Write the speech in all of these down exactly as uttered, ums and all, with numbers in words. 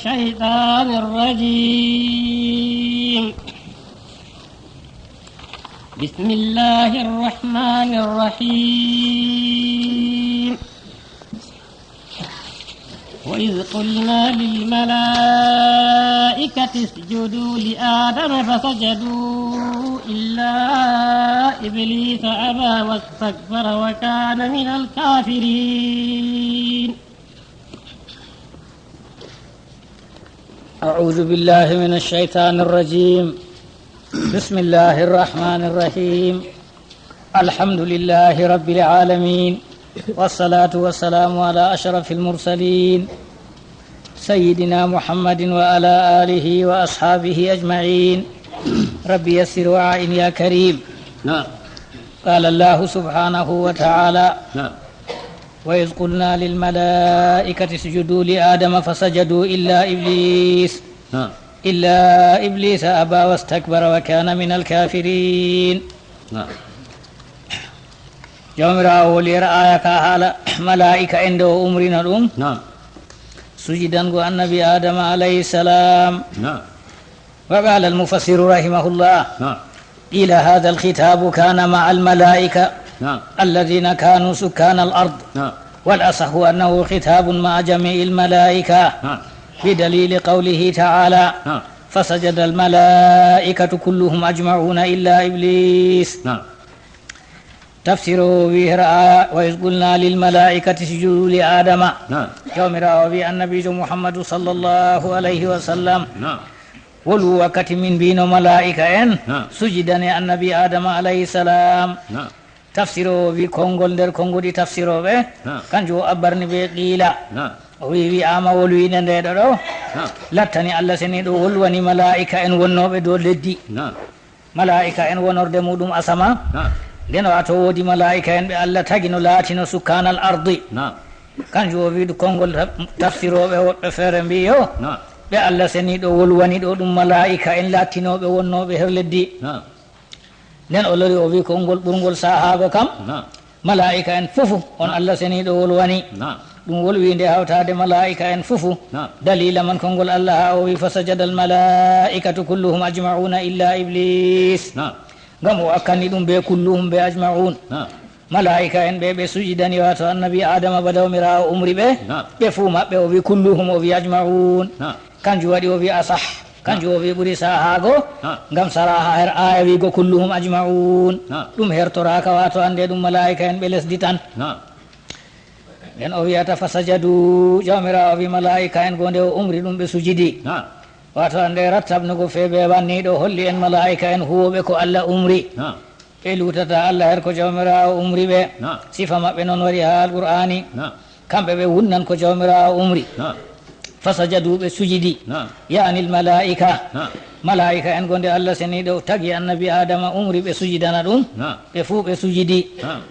الشيطان الرجيم. بسم الله الرحمن الرحيم. وإذ قلنا للملائكة اسجدوا لآدم فسجدوا إلا إبليس أبى واستكبر وكان من الكافرين. أعوذ بالله من الشيطان الرجيم. بسم الله الرحمن الرحيم. الحمد لله رب العالمين، والصلاة والسلام على أشرف المرسلين سيدنا محمد وعلى آله وأصحابه أجمعين. رب يسر وأعن يا كريم. نعم. قال الله سبحانه وتعالى: نعم. وإذ قلنا للملائكة اسجدوا لآدم فسجدوا إلا إبليس، نعم. إلا إبليس أبى واستكبر وكان من الكافرين. نعم. Jawmiraawo woli e aaya ka haala malaa'ika en nde o umrino ɗum, نعم. Sujidango annabi Aadama alayhi salam. نعم. وقال المفسر رحمه الله: نعم. قيل هذا الخطاب كان مع الملائكة، نعم. الذين كانوا سكان الأرض. نعم. والأصح أنه خطاب مع جميع الملائكة، نعم. بدليل قوله تعالى: نعم. فسجد الملائكة كلهم أجمعون إلا إبليس. نعم. Tafsiroowo wi her aaya: وإذ قلنا للملائكة اسجدوا لآدم. نعم. Jawmiraawo wi annabiijo Muhammadu sallallahu alayhi wa sallam, نعم. Wolu wakkati min mbino malaa'ika en, نعم. Sujidane annabi Aadama alayhi salam. نعم. Tafsiroowo wi konngol nder konnguɗi tafsirooɓe, نعم. Kanjum o abbarni be qiila. نعم. O wi wi'aama wolu wiinde nde ɗo ɗo. نعم. Lattani Allah seniiɗo wolwani malaa'ika en wonnooɓe dow leddi. نعم. Malaa'ika en wonorde muɗum asama. نعم. Nden wato woodi malaa'ika en ɓe Allah tagi no laatino سكان الأرض. نعم. Kanjum o wi'du konngol ta-, tafsirooɓe woɗɓe feere mbi'i yo. نعم. Ɓe Allah seniiɗo wolwani ɗo ɗum malaa'ika en laatinooɓe wonnooɓe her leddi. نعم. Nden o lori o wi konngol ɓurngol saahaago kam. نعم. Malaa'ika en fufu on نعم. Allah seniiɗo wolwani. نعم. Ɗum wolwi nde hawtaade malaa'ika en fufu. نعم. Daliila man konngol Allah haa o wi: فسجد الملائكة كلهم أجمعون إلا إبليس. نعم. Ngam o akkanni ɗum be كلهم be أجمعون. نعم. Malaa'ika en ɓe, ɓe sujidani wato annabi Aadama ba Jawmiraawo umri ɓe. نعم. Ɓe fuu maɓɓe o wi كلهم, o wi أجمعون. نعم. Kanjum waɗi o wi أصح. Kanjum نعم. O wi ɓuri saahaago. نعم. Ngam saraaha her aaya wi'go كلهم أجمعون. نعم. Ɗum hertoraaka wato annde ɗum malaa'ika en ɓe lesdi tan. نعم. Nden o wi'ata فسجدوا, Jawmiraawo wi malaa'ika en go nde o umri ɗum ɓe sujidi. نعم. Wato annde rattabnugo fee be banniiɗo holli en malaa'ika en huwooɓe ko Allah umri. نعم. Ɓe luutata Allah her ko Jawmiraawo umri ɓe. نعم. Sifa maɓɓe non wari haa Alqur'aani. نعم. Kamɓe ɓe wonnan ko Jawmiraawo umri. نعم. فسجدوا, ɓe sujidi. نعم. يعني الملائكة. نعم. Malaa'ika en go nde Allah seniiɗo tagi annabi Aadama umri ɓe sujidana ɗum. نعم. Ɓe fuu ɓe sujidi. نعم.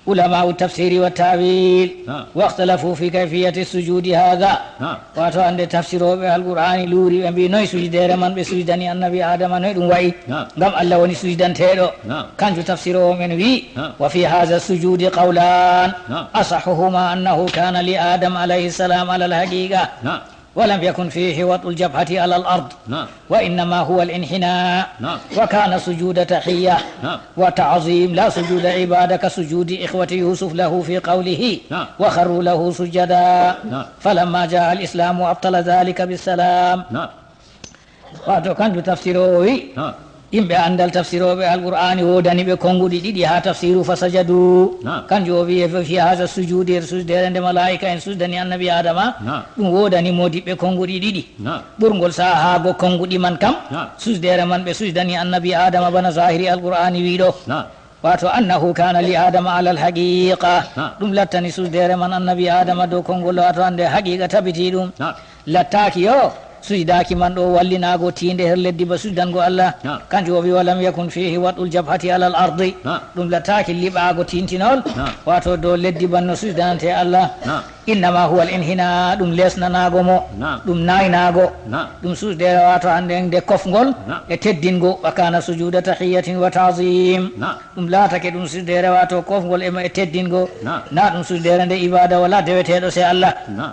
علماء التفسير والتأويل نعم. واختلفوا في كيفية السجود هذا. نعم. Wato annde tafsirooɓe Alqur'aani luuri ɓe mbi'i noy sujideere man ɓe sujidani annabi Aadama, noy ɗum wa'i. نعم. Ngam Allah woni sujidanteeɗo. نعم. Kanjum tafsiroowo men wi'i, نعم. وفي هذا السجود قولان. نعم. أصحهما أنه كان لآدم عليه السلام على الحقيقة. نعم. ولم يكن فيه وطء الجبهة على الأرض. نعم. وإنما هو الانحناء. نعم. وكان سجود تحية. نعم. وتعظيم، لا سجود عبادة كسجود إخوة يوسف له في قوله. نعم. وخروا له سجدا. نعم. فلما جاء الإسلام أبطل ذلك بالسلام. نعم. Wato kanjum tafsiroowo wi, نعم. Yimɓe anndal tafsirooɓe Alqur'aani woodani ɓe konnguɗi ɗiɗi haa tafsiru فسجدوا. نعم. Kanjum o wi'i في هذا السجود, her sujdeere nde malaa'ika en sujidani annabi Aadama, نعم. Ɗum woodani moodiɓɓe konnguɗi ɗiɗi. نعم. Ɓurngol saahaago konnguɗi man kam, نعم. Sujdeere man ɓe sujidani annabi Aadama bana zahiri Alqur'aani wi'i ɗo. نعم. Wato أنه كان لآدم على الحقيقة. نعم. Ɗum lattani sujdeere man annabi Aadama dow konngol wato annde haqiiqa tabiti ɗum. نعم. Lattaaki yo sujidaaki man ɗo wallinaago tiinde her leddi ba sujidango Allah. نعم. Kanjum o wi ولم يكن فيه وطء الجبهة على الأرض. نعم. Ɗum lattaaki liɓaago tiintinol, نعم. Wato dow leddi banno sujidanante Allah. نعم. إنما هو الانحناء, ɗum lesnanaago mo, نعم. Ɗum naaynaago. نعم. Ɗum sujdeere wato annde nde kofngol, نعم. E teddingo, وكان سجود تحية وتعظيم. نعم. Ɗum laatake ɗum sujdeere wato kofngol e, e teddingo. نعم. Na ɗum sujdeere nde ibaada wala deweteeɗo se Allah. نعم.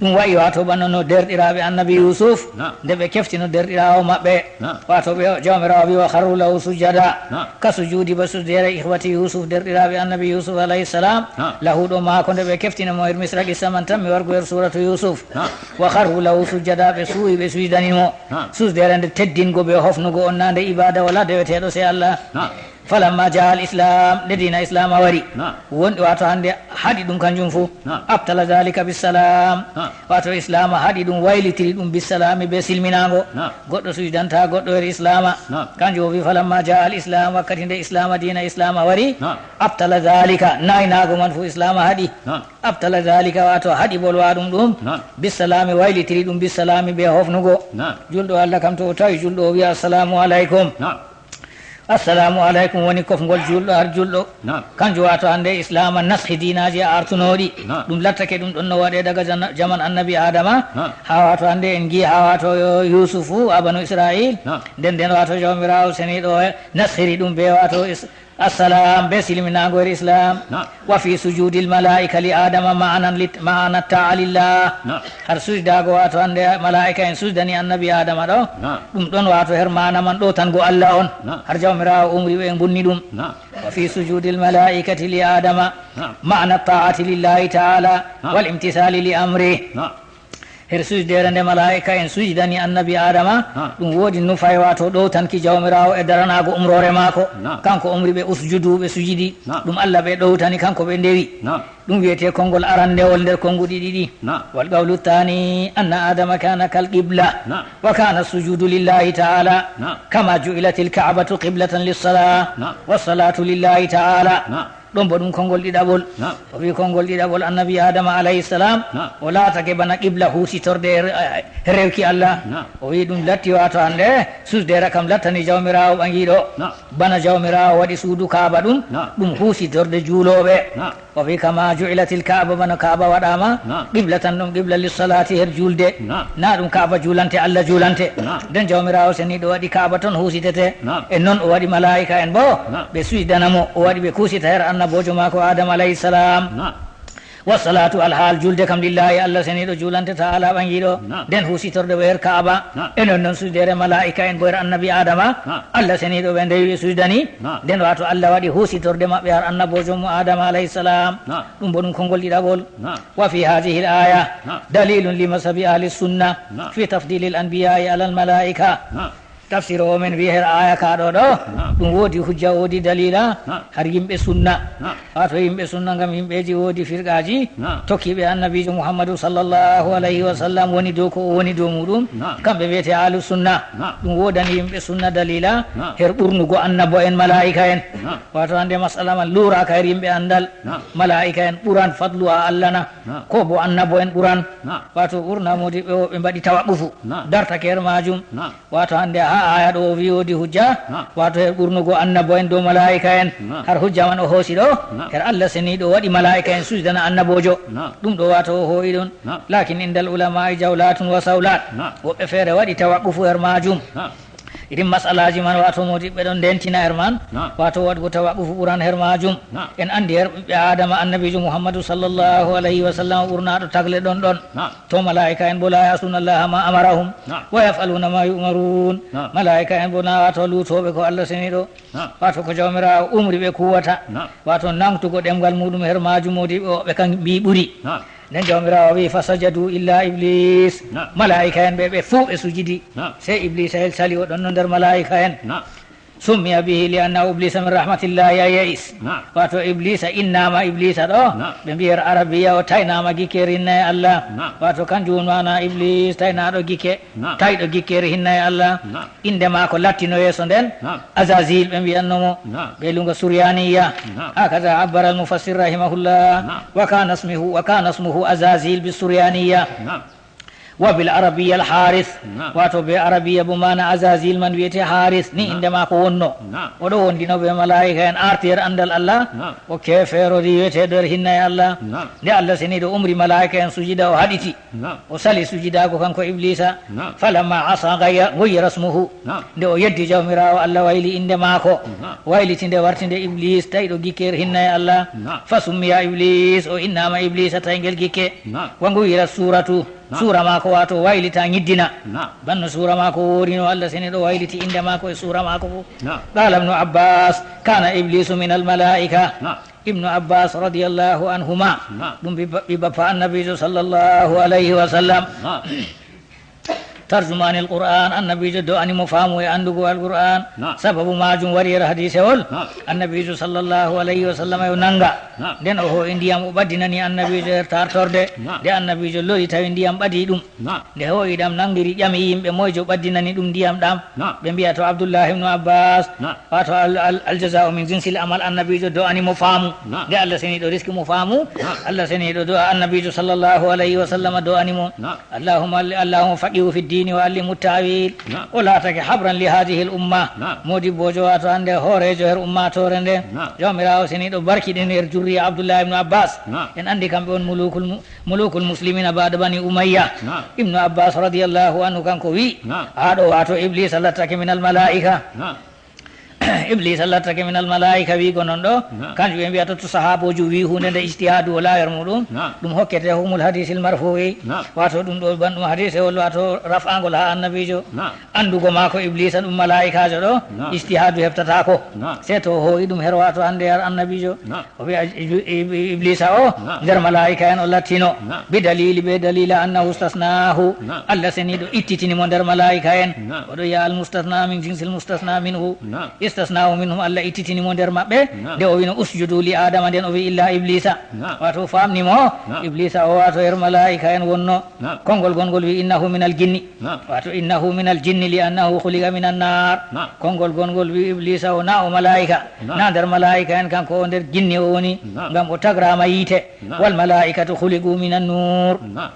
Ɗum wayi wato bano no derɗiraaɓe annabi Yuusuf, Naam. nde ɓe keftino derɗiraawo maɓɓe. Naam. Wato ɓe, Jawmiraawo wi, "Wa kharru lahu sujada." Naam. Ka sujuudi ba sujdeere ikhwati Yuusuf, derɗiraaɓe annabi Yuusuf alayhi salam. Naam. Lahu ɗo maako nde ɓe keftino mo her Misra, qissa man tan mi wargo her suuratu Yuusuf. Naam. "Wa kharru lahu sujada," ɓe suuyi, ɓe sujidani mo. Naam. Sujdeere nde teddingo be hofnugo on, naa nde ibaada wala deweteeɗo sey Allah. Naam. "Falamma jaa al islam," nde diina islaama wari. Naam. Wonɗi wato hande haɗi ɗum kanjum fu. Naam. "Abtala dhalika bisalam." Naam. Wato islaama haɗi ɗum, waylitiri ɗum bisalami, be silminaango. Naam. Goɗɗo sujidanta goɗɗo her islaama. Naam. Kanjum o wi, "Falamma jaa al islam," wakkati nde islaama, diina islaama wari. Naam. "Abtala dhalika," naynaago man fu islaama haɗi. Naam. "Abtala dhalika," wato haɗi bolwa ɗum ɗum. Naam. "Bisalami," waylitiri ɗum bisalami be hofnugo. Naam. Julɗo Allah kam to o tawi julɗo o wiya, "Assalamu alaikum." Naam. "Assalamu alaikum" woni kofngol julɗo har julɗo. Naam. Kanjum wato hande islaama naskhi diinaaji artunooɗi. Naam. Ɗum lattake ɗum ɗon no waɗe daga jana-, jaman annabi Adama. Naam. Ha wato hande en ngi ha wato Yusufu ha banu Israil. Naam. Nden nden wato Jawmiraawo seniiɗo o naskhiri ɗum be wato is-, assalam be silminaango her islam. Naam. "Wa fi sujudil malaika li Adama ma'anan lit-, ma'ana ta'a lillah." Naam. Har sujdago wato hande malaika en sujdani annabi Adama ɗo. Naam. Ɗum ɗon wato her maana man ɗo tan go Allah on. Naam. Har Jawmiraawo umri ɓe bunni ɗum. Naam. "Wa fi sujudil malaikati li Adama Naam. ma'ana ta'ati lillahi ta'ala Naam. wal imtisali li amri." Naam. Her sujdeere nde malaika en sujidani annabi Adama, Naam. ɗum woodi nufay wato ɗowtanki Jawmiraawo e daranaago umroore maako. Naam. Kanko umri ɓe usjudu, ɓe sujidi. Naam. Ɗum Allah ɓe ɗowtani, kanko ɓe ndewi. Naam. Ɗum wiyete konngol arandewol nder konnguɗi ɗiɗi. Naam. "Wal qawlu thani anna Adama kana kal qibla. Naam. Wa kana sujudu lillahi ta'ala. Naam. Kama ju'ilatil ka'batu qiblatan lis-salah. Naam. Was salatu lillahi ta'ala." Naam. Ɗon bo ɗum konngol ɗiɗaɓol. Naam. O wi konngol ɗiɗaɓol annabi Adama alayhi salam, Naam. o laatake bana qibla husitorde e re-, e rewki Allah. Naam. O wi ɗum latti wato hande sujdeere kam lattani Jawmiraawo ɓangiiɗo. Naam. Bana Jawmiraawo waɗi suudu Kaaba ɗum, Naam. ɗum husitorde juulooɓe. Naam. O wi kama ju'ilatil Kaaba, bana Kaaba waɗaama Naam. qiblatan, ɗum qibla lis-salati her julde. Naam. Na ɗum Kaaba julante, Allah julante. Naam. Nden Jawmiraawo seniiɗo waɗi Kaaba ton husitete. Naam. E non o waɗi malaa'ika en bo Naam. ɓe sujidana mo, o waɗi ɓe kusita her annaboojo maako Adam alayhi salam. Naam. Wa salatu, alhaal julde kam lillahi, Allah seniiɗo julante ta'ala ɓangiiɗo. Naam. Nden husitorde ɓe her Kaaba. Naam. E non non sujdeere malaa'ika en bo her annabi Adama. Naam. Allah seniiɗo ɓe ndewi ɓe sujidani. Naam. Nden wato Allah waɗi husitorde maɓɓe har annaboojo mo Adama alayhi salam. Naam. Ɗum bo ɗum konngol ɗiɗaɓol. Naam. Wa fi hadhihi al-aya Naam. dalilun li mazhabi ahli sunna Naam. fi tafdili al-anbiya'i ala al-mala'ika. Naam. Tafsir o men wi her aya ka ɗo ɗo, Naam. ɗum woodi hujja, woodi dalila Naam. har yimɓe sunna. Naam. Wato yimɓe sunna ngam yimɓeji woodi firqaji Naam. tokkiɓe annabijo Muhammadu sallallahu alayhi wa sallam woni dow ko o woni dow muɗum. Naam. Kamɓe wiyete ahlu sunna. Naam. Ɗum woodani yimɓe sunna dalila Naam. her ɓurnugo annabo en, malaa'ika en. Naam. Wato hande masala man luuraka her yimɓe andal. Naam. Malaa'ika en ɓuran fadlu ha Allah na? Naam. Ko bo annabo en ɓuran? Naam. Wato ɓurna modiɓɓe o ɓe mbaɗi tawaqufu. Naam. Dartake her majum. Naam. Wato hande ha aya ɗo o wi woodi hujja. Naam. Wato her ɓurnugo annabo en dow malaa'ika en. Naam. Har hujja man o hoosi ɗo. Naam. Her Allah seniiɗo waɗi malaa'ika en sujidana annaboojo. Naam. Ɗum ɗo wato o hoo'i ɗum. Naam. Lakin indal ulama'i jawlatun wa sawlat. Naam. Woɓɓe feere waɗi tawaqufu her majum. Naam. Irin mas'alaji man, wato modiɓɓe ɗon ndentina her man, Naam. wato waɗugo tawaqufu ɓuran her majum. Naam. En andi her ɓiɓɓe Adama annabijo Muhammadu sallallahu alayhi wa sallam ɓurnaɗo tagle ɗon ɗon. Naam. To malaa'ika en bo la ya'suna Allaha ma amarahum Naam. wa yaf'aluna ma yu'marun. Naam. Malaa'ika en bo na wato lutoɓe ko Allah seniɗo. Naam. Wato ko Jawmiraawo umri ɓe kuwata. Naam. Wato nangtugo ɗemgal muɗum her majum modiɓɓe woɓɓe kan mbi ɓuri. Naam. Nden Jawmiraawo wi'i, "Fasajadu illa Iblis." Naam. Malaa'ika en ɓe, ɓe fuu ɓe sujidi. Naam. Sey Iblisa el sali, o ɗon no nder malaa'ika en. Naam. "Summiya bihi li anna Iblisa min rahmatillahi ay ya'is." Naam. Wato Iblisa innama Iblisa ɗo, Naam. ɓe mbiyar Arabiya o taynama gikke rinna e Allah. Naam. Wato kanjum woni maana Iblis taynaɗo gikke, Naam. tayɗo gikke rinna e Allah. Naam. Inde maako lattino yeeso nden, Naam. Azazil ɓe mbiyanno mo, Naam. ɓe lunga Suryaniya. Naam. Hakaza abbara al-mufassir rahimahullah. Naam. Wa kana ismuhu, wa kana ismuhu Azazil bi Suryaniya. Naam. Wa bil Arabiyya al Haris. Naam. Wato be Arabiyya bo mana Azazil man wiyete Haris. Ni Naam. Inde mako wonno. Naam. O ɗo wondino be malaika en artier andal Allah. Naam. O keferori wiyete ɗo er hinna e Allah. Naam. Nde Allah seniɗo umri malaika en sujida o haɗiti. Naam. O sali sujidago kanko Iblisa. Naam. Falamma asa gayya-, ghayyira ismuhu. Naam. Nde o yeddi Jawmiraawo Allah wayli inde maako. Naam. Wayliti nde warti nde Iblis tawi ɗo gikke er hinna e Allah. Naam. Fa summiya Iblis, o innama Iblisa tawi ngel gikke. Naam. Wa ghayyira suratu. Naam. Suura maako wato waylita nyiddina. Naam. Banno suura maako worino Allah seniɗo wayliti inde maako e suura maako fu. Naam. Qala Ibnu Abbas, kana Iblisu min al malaika. Naam. Ibnu Abbas radiyallahu anhuma. Naam. Ɗum ɓi ba-, ɓi bappa annabijo sallallahu alayhi wa sallam. Naam. Tarjumanil Qur'an, annabijo do ani mo faamu e andugo al Qur'an. Naam. Sababu majum wari er hadisewol. Naam. Annabijo sallallahu alayhi wa sallam yo nanga. Naam. Nden o hoo'i ndiyam o ɓaddinani annabijo er tartorde. Naam. Nde annabijo lo'i tawi ndiyam ɓadi ɗum. Naam. Nde hoo'i ɗam nangiri ƴami yimɓe moyjo ɓaddinani ɗum ndiyam ɗam. Naam. Ɓe mbi'a to Abdullahi ibnu Abbas. Naam. Wato al-, al-, al-jaza'u min jinsil amal, annabijo do ani mo faamu. Naam. Nde Allah seniɗo riski mo faamu. Naam. Allah seniɗo do annabijo sallallahu alayhi wa sallam do ani mo. Naam. Allahumma alli-, Allahumma faqihu fi ddini wa allimhu ta'wil. Naam. O laatake habran li hadhihi al umma. Naam. Modibbojo wato ande hoorejo her ummatore nde. Naam. Jawmiraawo seniɗo barkiɗin er jurriya Abdullahi ibnu Abbas. Naam. En andi kamɓe on mulukul mu-, mulukul muslimina ba'da bani Umayya. Naam. Ibnu Abbas radiyallahu anhu kanko wi, Naam. Haa ɗo wato Iblisa lattake min al malaika. Naam. Iblisa lattake min al malaika wiigo non ɗo. Naam. Kanjum ɓe mbi'ata to sahaboju wi hunde nde ijtihadu wala yer muɗum. Naam. Ɗum hokkete hukmul hadisil marfu'i. Naam. Wato ɗum ɗo banɗum hadisewol wato raf'angol ha annabijo. Naam. Andugo maako Iblisa ɗum malaikajo ɗo. Naam. Ijtihadu heftatako. Naam. Sei to hoo'i ɗum her wato hande yar annabijo. Naam. O wi'a Ib-, Ib-, Iblisa o Naam. Nder malaa'ika en o lattino. Naam. Bi dalili, be dalila annahu istasnahu. Naam. Allah seniiɗo ittitini mo nder malaa'ika en. Naam. O ɗo yi'a al mustasna min jinsil mustasna minhu. Naam. Istasnahu minhum, Allah ittitini mo nder maɓɓe. Naam. Nde o wino usjudu li Adama, nden o wi illa Iblisa. Naam. Wato famni mo, Naam. Iblisa o wato her malaa'ika en wonno. Naam. Konngol gongol wi innahu minal jinni. Naam. Wato innahu minal jinni li annahu khuliqa minan nar. Naam. Konngol gongol wi Iblisa o na o malaa'ika. Naam. Na nder malaa'ika en kanko o nder jinni o woni. Naam. Ngam o tagrama yiite. Naam. Wal mala'ikatu khuliqu minan nur. Naam.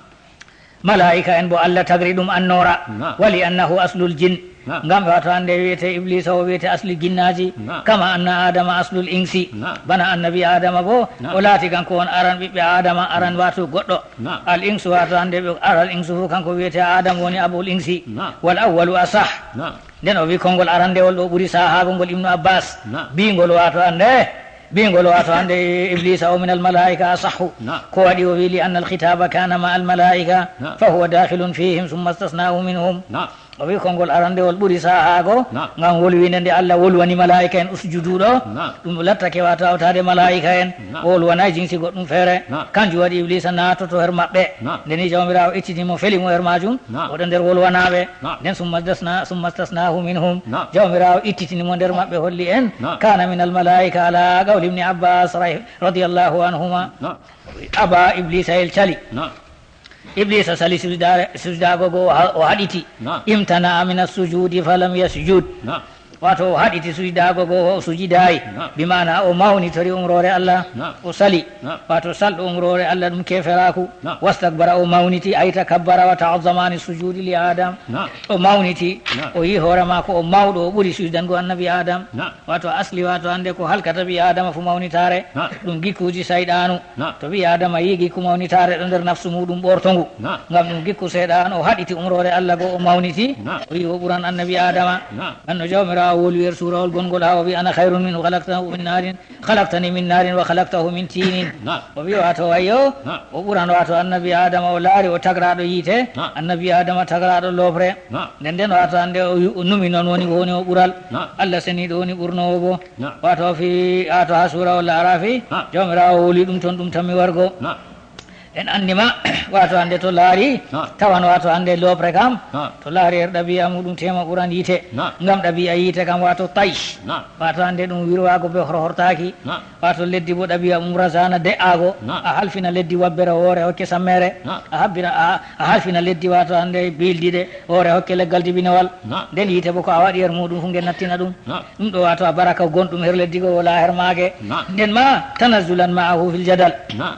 Malaa'ika en bo Allah tagri ɗum annora. Naam. Wali annahu aslul jin. Naam. Ngam wato hande wiyete Iblisa o wiyete asli jinnaji. Naam. Kama anna Adama aslul insi. Naam. Bana annabi Adama bo Naam. O laati kanko on aran ɓiɓɓe Adama aran wato goɗɗo. Naam. Al insu wato hande ɓe aral insu fu kanko wiyete Adam woni abul insi. Naam. Wal awwalu asah. Naam. Nden o wi konngol arandewol ɗo ɓuri sahagol ngol Ibnu Abbas. Naam. Bingol wato hande, bingol wato hande Iblisa o minal malaika asahhu. Naam. Ko waɗi o wi li anna al khitaba kana ma al malaika Naam. Fa huwa dakhilun fihim summa istasnahu minhum. Naam. O wi konngol arandewol ɓuri sahago Naam. Ngam wolwinde nde Allah wolwani malaika en usjudu ɗo. Naam. Ɗum lattake wato hawtade malaika en. Naam. O wolwanay jinsi goɗɗum feere. Naam. Kanjum waɗi Iblisa natoto her maɓɓe. Naam. Nde ni Jawmiraawo ittiti mo feli mo her majum. Naam. O ɗo nder wolwanaɓe. Naam. Nden summa dasna, summa stasnahu minhum. Naam. Jawmiraawo ittitini mo nder maɓɓe holli en. Naam. Kana min al malaika ala qawli Ibni Abbas ray-, radiyallahu anhuma. Naam. Aba Iblisa el cali. Naam. Iblisa sali sujudare, sujudago go o ha-, o haɗiti. Naam. Imtana min as-sujudi falam yasjud. Naam. Wato o haɗiti sujudago go o sujidayi. Naam. Bi ma'ana o mawnitori umrore Allah. Naam. O sali. Naam. Wato salɗo umrore Allah ɗum keferaku. Naam. Wastakbara o mawniti ay takabbara wa ta'azzama ani sujudi li Adam. Naam. O mawniti. Naam. O yi hoore mako o mawɗo o ɓuri sujudango annabi Adam. Naam. Wato asli wato hande ko halkata ɓi Adama fu mawnitare. Naam. Ɗum gikkuji sayɗanu. Naam. To ɓi Adama yi gikku mawnitare ɗo nder nafsu muɗum ɓortongu. Naam. Ngam ɗum gikku seyɗan o haɗiti umrore Allah go o mawniti. Naam. O yi o ɓuran annabi Adama. Naam. Anno Jawmiraawo wolwi er surawol gongol ha o wi ana khairun minhu khalaqtahu min narin, khalaqtani min narin wa khalaqtahu min tinin. Naam. O wi wato wayyo. Naam. O ɓuran wato annabi Adama o laari o tagraɗo yiite. Naam. Annabi Adama tagraɗo lofre. Naam. Nden nden wato hande o yu-, o numi non woni woni o ɓural. Naam. Allah seniɗo woni ɓurnowo bo. Naam. Wato fi, wato ha sura walla arafi, Naam. Jawmiraawo woli ɗum ton ɗum tammi wargo. Naam. En andi ma, wato hande to laari, Naam. Tawan wato hande lopre kam, Naam. To laari er ɗabi'a muɗum tema ɓuran yiite. Naam. Ngam ɗabi'a yiite kam wato taysh. Naam. Wato hande ɗum wirwago be horhortaki. Naam. Wato leddi bo ɗabi'a mum razana de'ago. Naam. A halfina leddi wabbere woore hokke sammere. Naam. A habbina, a, a halfina leddi wato hande bildi de woore hokke leggal dibinewal. Naam. Nden yiite bo ko a waɗi er muɗum fu nge nattina ɗum. Naam. Ɗum ɗo wato a baraka gonɗum her leddi go wala her maage. Naam. Nden ma tanazzulan ma'ahu fil jadal. Naam.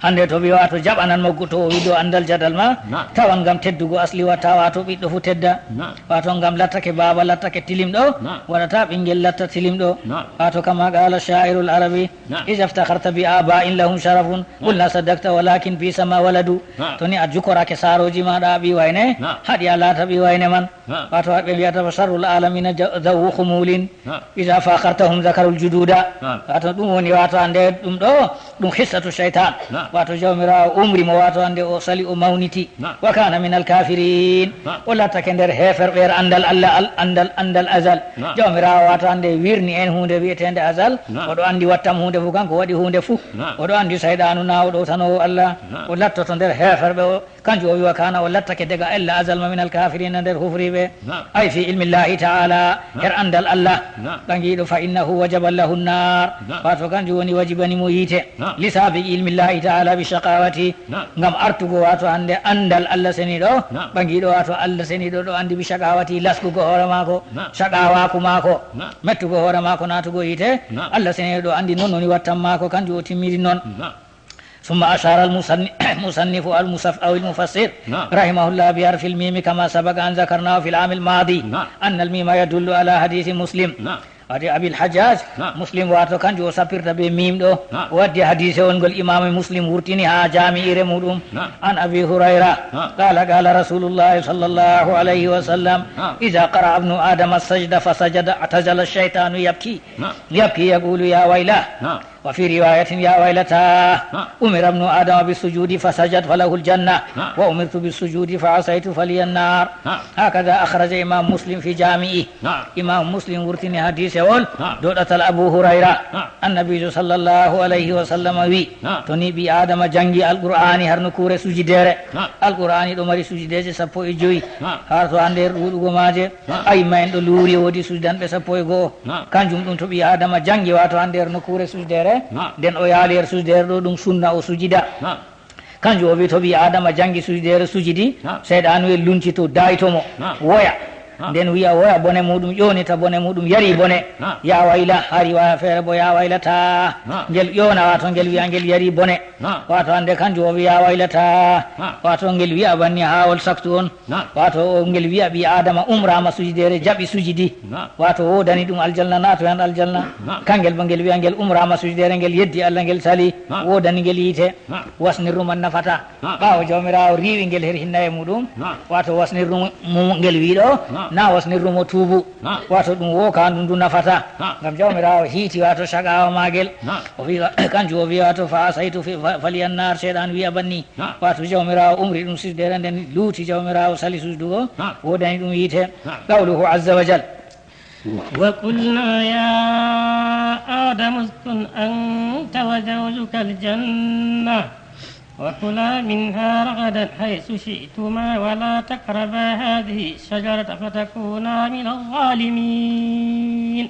Annde to wi wato jaɓanan mo go-, to o wi ɗo anndal jadal ma, Naam. tawan ngam teddugo asli wa tawa to ɓiɗɗo fu tedda. Naam. Wato ngam lattake baaba, lattake tilimɗo, Naam. waɗata ɓinngel latta tilimɗo. Naam. Wato kama qala sha'irul arabi, Naam. "Iza iftakharta bi aba'in lahum sharafun, Naam. qulna saddaqta walakin bi'sa ma waladu." Naam. To ni a jukorake saroji maɗa a ɓi wayne, Naam. haɗi a laata ɓi wayne man. Naam. Wato ɓe wiyata fa sharrul alamina ja-, dhawu khumulin. Naam. Iza fakhartahum dhakarul jududa. Naam. Wato ɗum woni wato annde ɗum ɗo, ɗum hissatu shaytan. Naam. Wato Jawmiraawo umri mo wato annde o sali o mawniti. Naam. Wa kana minal kafirin. Naam. O lattake nder heferɓe er anndal Allah, al-, anndal, anndal azal. Naam. Jawmiraawo wato annde wirni en huunde wi'eteende azal. Naam. Oɗo anndi wattam huunde fu, kanko waɗi huunde fu. Naam. Oɗo anndi sayɗaanu na o ɗowtanowo Allah. Naam. O lattoto nder heferɓe o. Kanjum o wi wa kana o lattake daga ella azal ma minal kafirina nder hufriɓe. Naam. Ay fi ilmillahi ta'ala, Naam. her anndal Allah. Naam. Ɓangiɗo fa innahu wajaba lahu nnar. Naam. Wato kanjum woni wajibani mo yiite. Naam. Li sabiqi ilmillahi ta'ala bi shaqawati. Naam. Ngam artugo wato annde anndal Allah seniɗo. Naam. Ɓangiɗo wato Allah seniɗo ɗo anndi bi shaqawati laskugo hoore maako. Naam. Shaqawaku maako. Naam. Mettugo hoore maako natugo yiite. Naam. Allah seniɗo ɗo anndi non woni wattam maako kanjum o timmidi non. Naam. ثم أشار المصن-، المصنف المصف-، أو المفسر نعم. رحمه الله بحرف الميم كما سبق أن ذكرناه في العام الماضي نعم. أن الميم يدل على حديث مسلم. نعم. Wato Abil Hajjaj, نعم. Muslim wato kanjum o sappirta be mim ɗo. نعم. O waddi hadise on ngol Imam Muslim wurtini ha jami'ire muɗum. نعم. عن أبي هريرة نعم. قال قال رسول الله صلى الله عليه وسلم نعم. إذا قرأ ابن آدم السجدة فسجد اعتزل الشيطان يبكي. نعم. يبكي يقول يا ويلاه. نعم. وفي رواية يا ويلتاه نعم. أمر ابن آدم بالسجود فسجد فله الجنة نعم. وأمرت بالسجود فعصيت فلي النار. نعم. هكذا أخرج إمام مسلم في جامعه. نعم. Imam Muslim wurtini hadise on نعم. dow ɗatal Abu Hurayra. نعم. Annabiijo sallallahu alayhi wa sallam wi, نعم. To ni ɓii Aadama janngi Alqur'aani har nokkuure sujideere. نعم. Alqur'aani ɗo mari sujideeje sappo e jowi. نعم. Har to haa nder ɗuuɗugo maaje, نعم. Ay ma en ɗo luuri woodi sujidanɓe sappo e go'o. نعم. Kanjum ɗum to ɓii Aadama janngi, waato haa nder nokkuure sujideere, نعم. Nden o yaali her sujideere ɗo ɗum sunna o sujida. نعم. Kanjum o wi to ɓii Aadama janngi sujideere sujidi, نعم. Seyɗaanu e luncito daayto mo, نعم. Woya. نعم. Nden wi'a woya bone muuɗum, ƴoonita bone muuɗum, yari bone. نعم. Ya wayla, haa riwaaya feere bo ya waylata. نعم. Ngel ƴoona, waato ngel wi'a ngel yari bone. نعم. Waato hannde kanjum o wi ya waylata. نعم. Waato ngel wi'a banni haa wol saktu on. نعم. Waato o ngel wi'a ɓii Aadama umraama sujideere, jaɓi sujidi. نعم. Waato woodani ɗum aljanna, naatoyan aljanna. نعم. Kangel bo ngel wi'a ngel umraama sujideere, ngel yeddi Allah, ngel sali, نعم. Woodani ngel yiite. نعم. Wasnirru man nafata. نعم. Ɓaawo Jawmiraawo riiwi ngel her hinnaye muuɗum. نعم. Waato wasnirru mo ngel wi'i ɗo, نعم. Na wasnirru mo tuubu. نعم. Waato ɗum wookaandu ndu nafata. نعم. Ngam Jawmiraawo hiiti waato cagaawa maagel. نعم. O wi, kanjum o wi waato fa asaytu fi-, fa-, faliyan naar, Seyɗan wi'a banni. نعم. Waato Jawmiraawo umri ɗum sujdeere, nden luuti Jawmiraawo sali sujdugo, نعم. Woodani ɗum yiite. نعم. Qawluhu azza wa jal. وقلنا يا آدم اسكن أنت وزوجك الجنة وكلا منها رغدا حيث شئتما ولا تقربا هذه الشجرة فتكونا من الظالمين.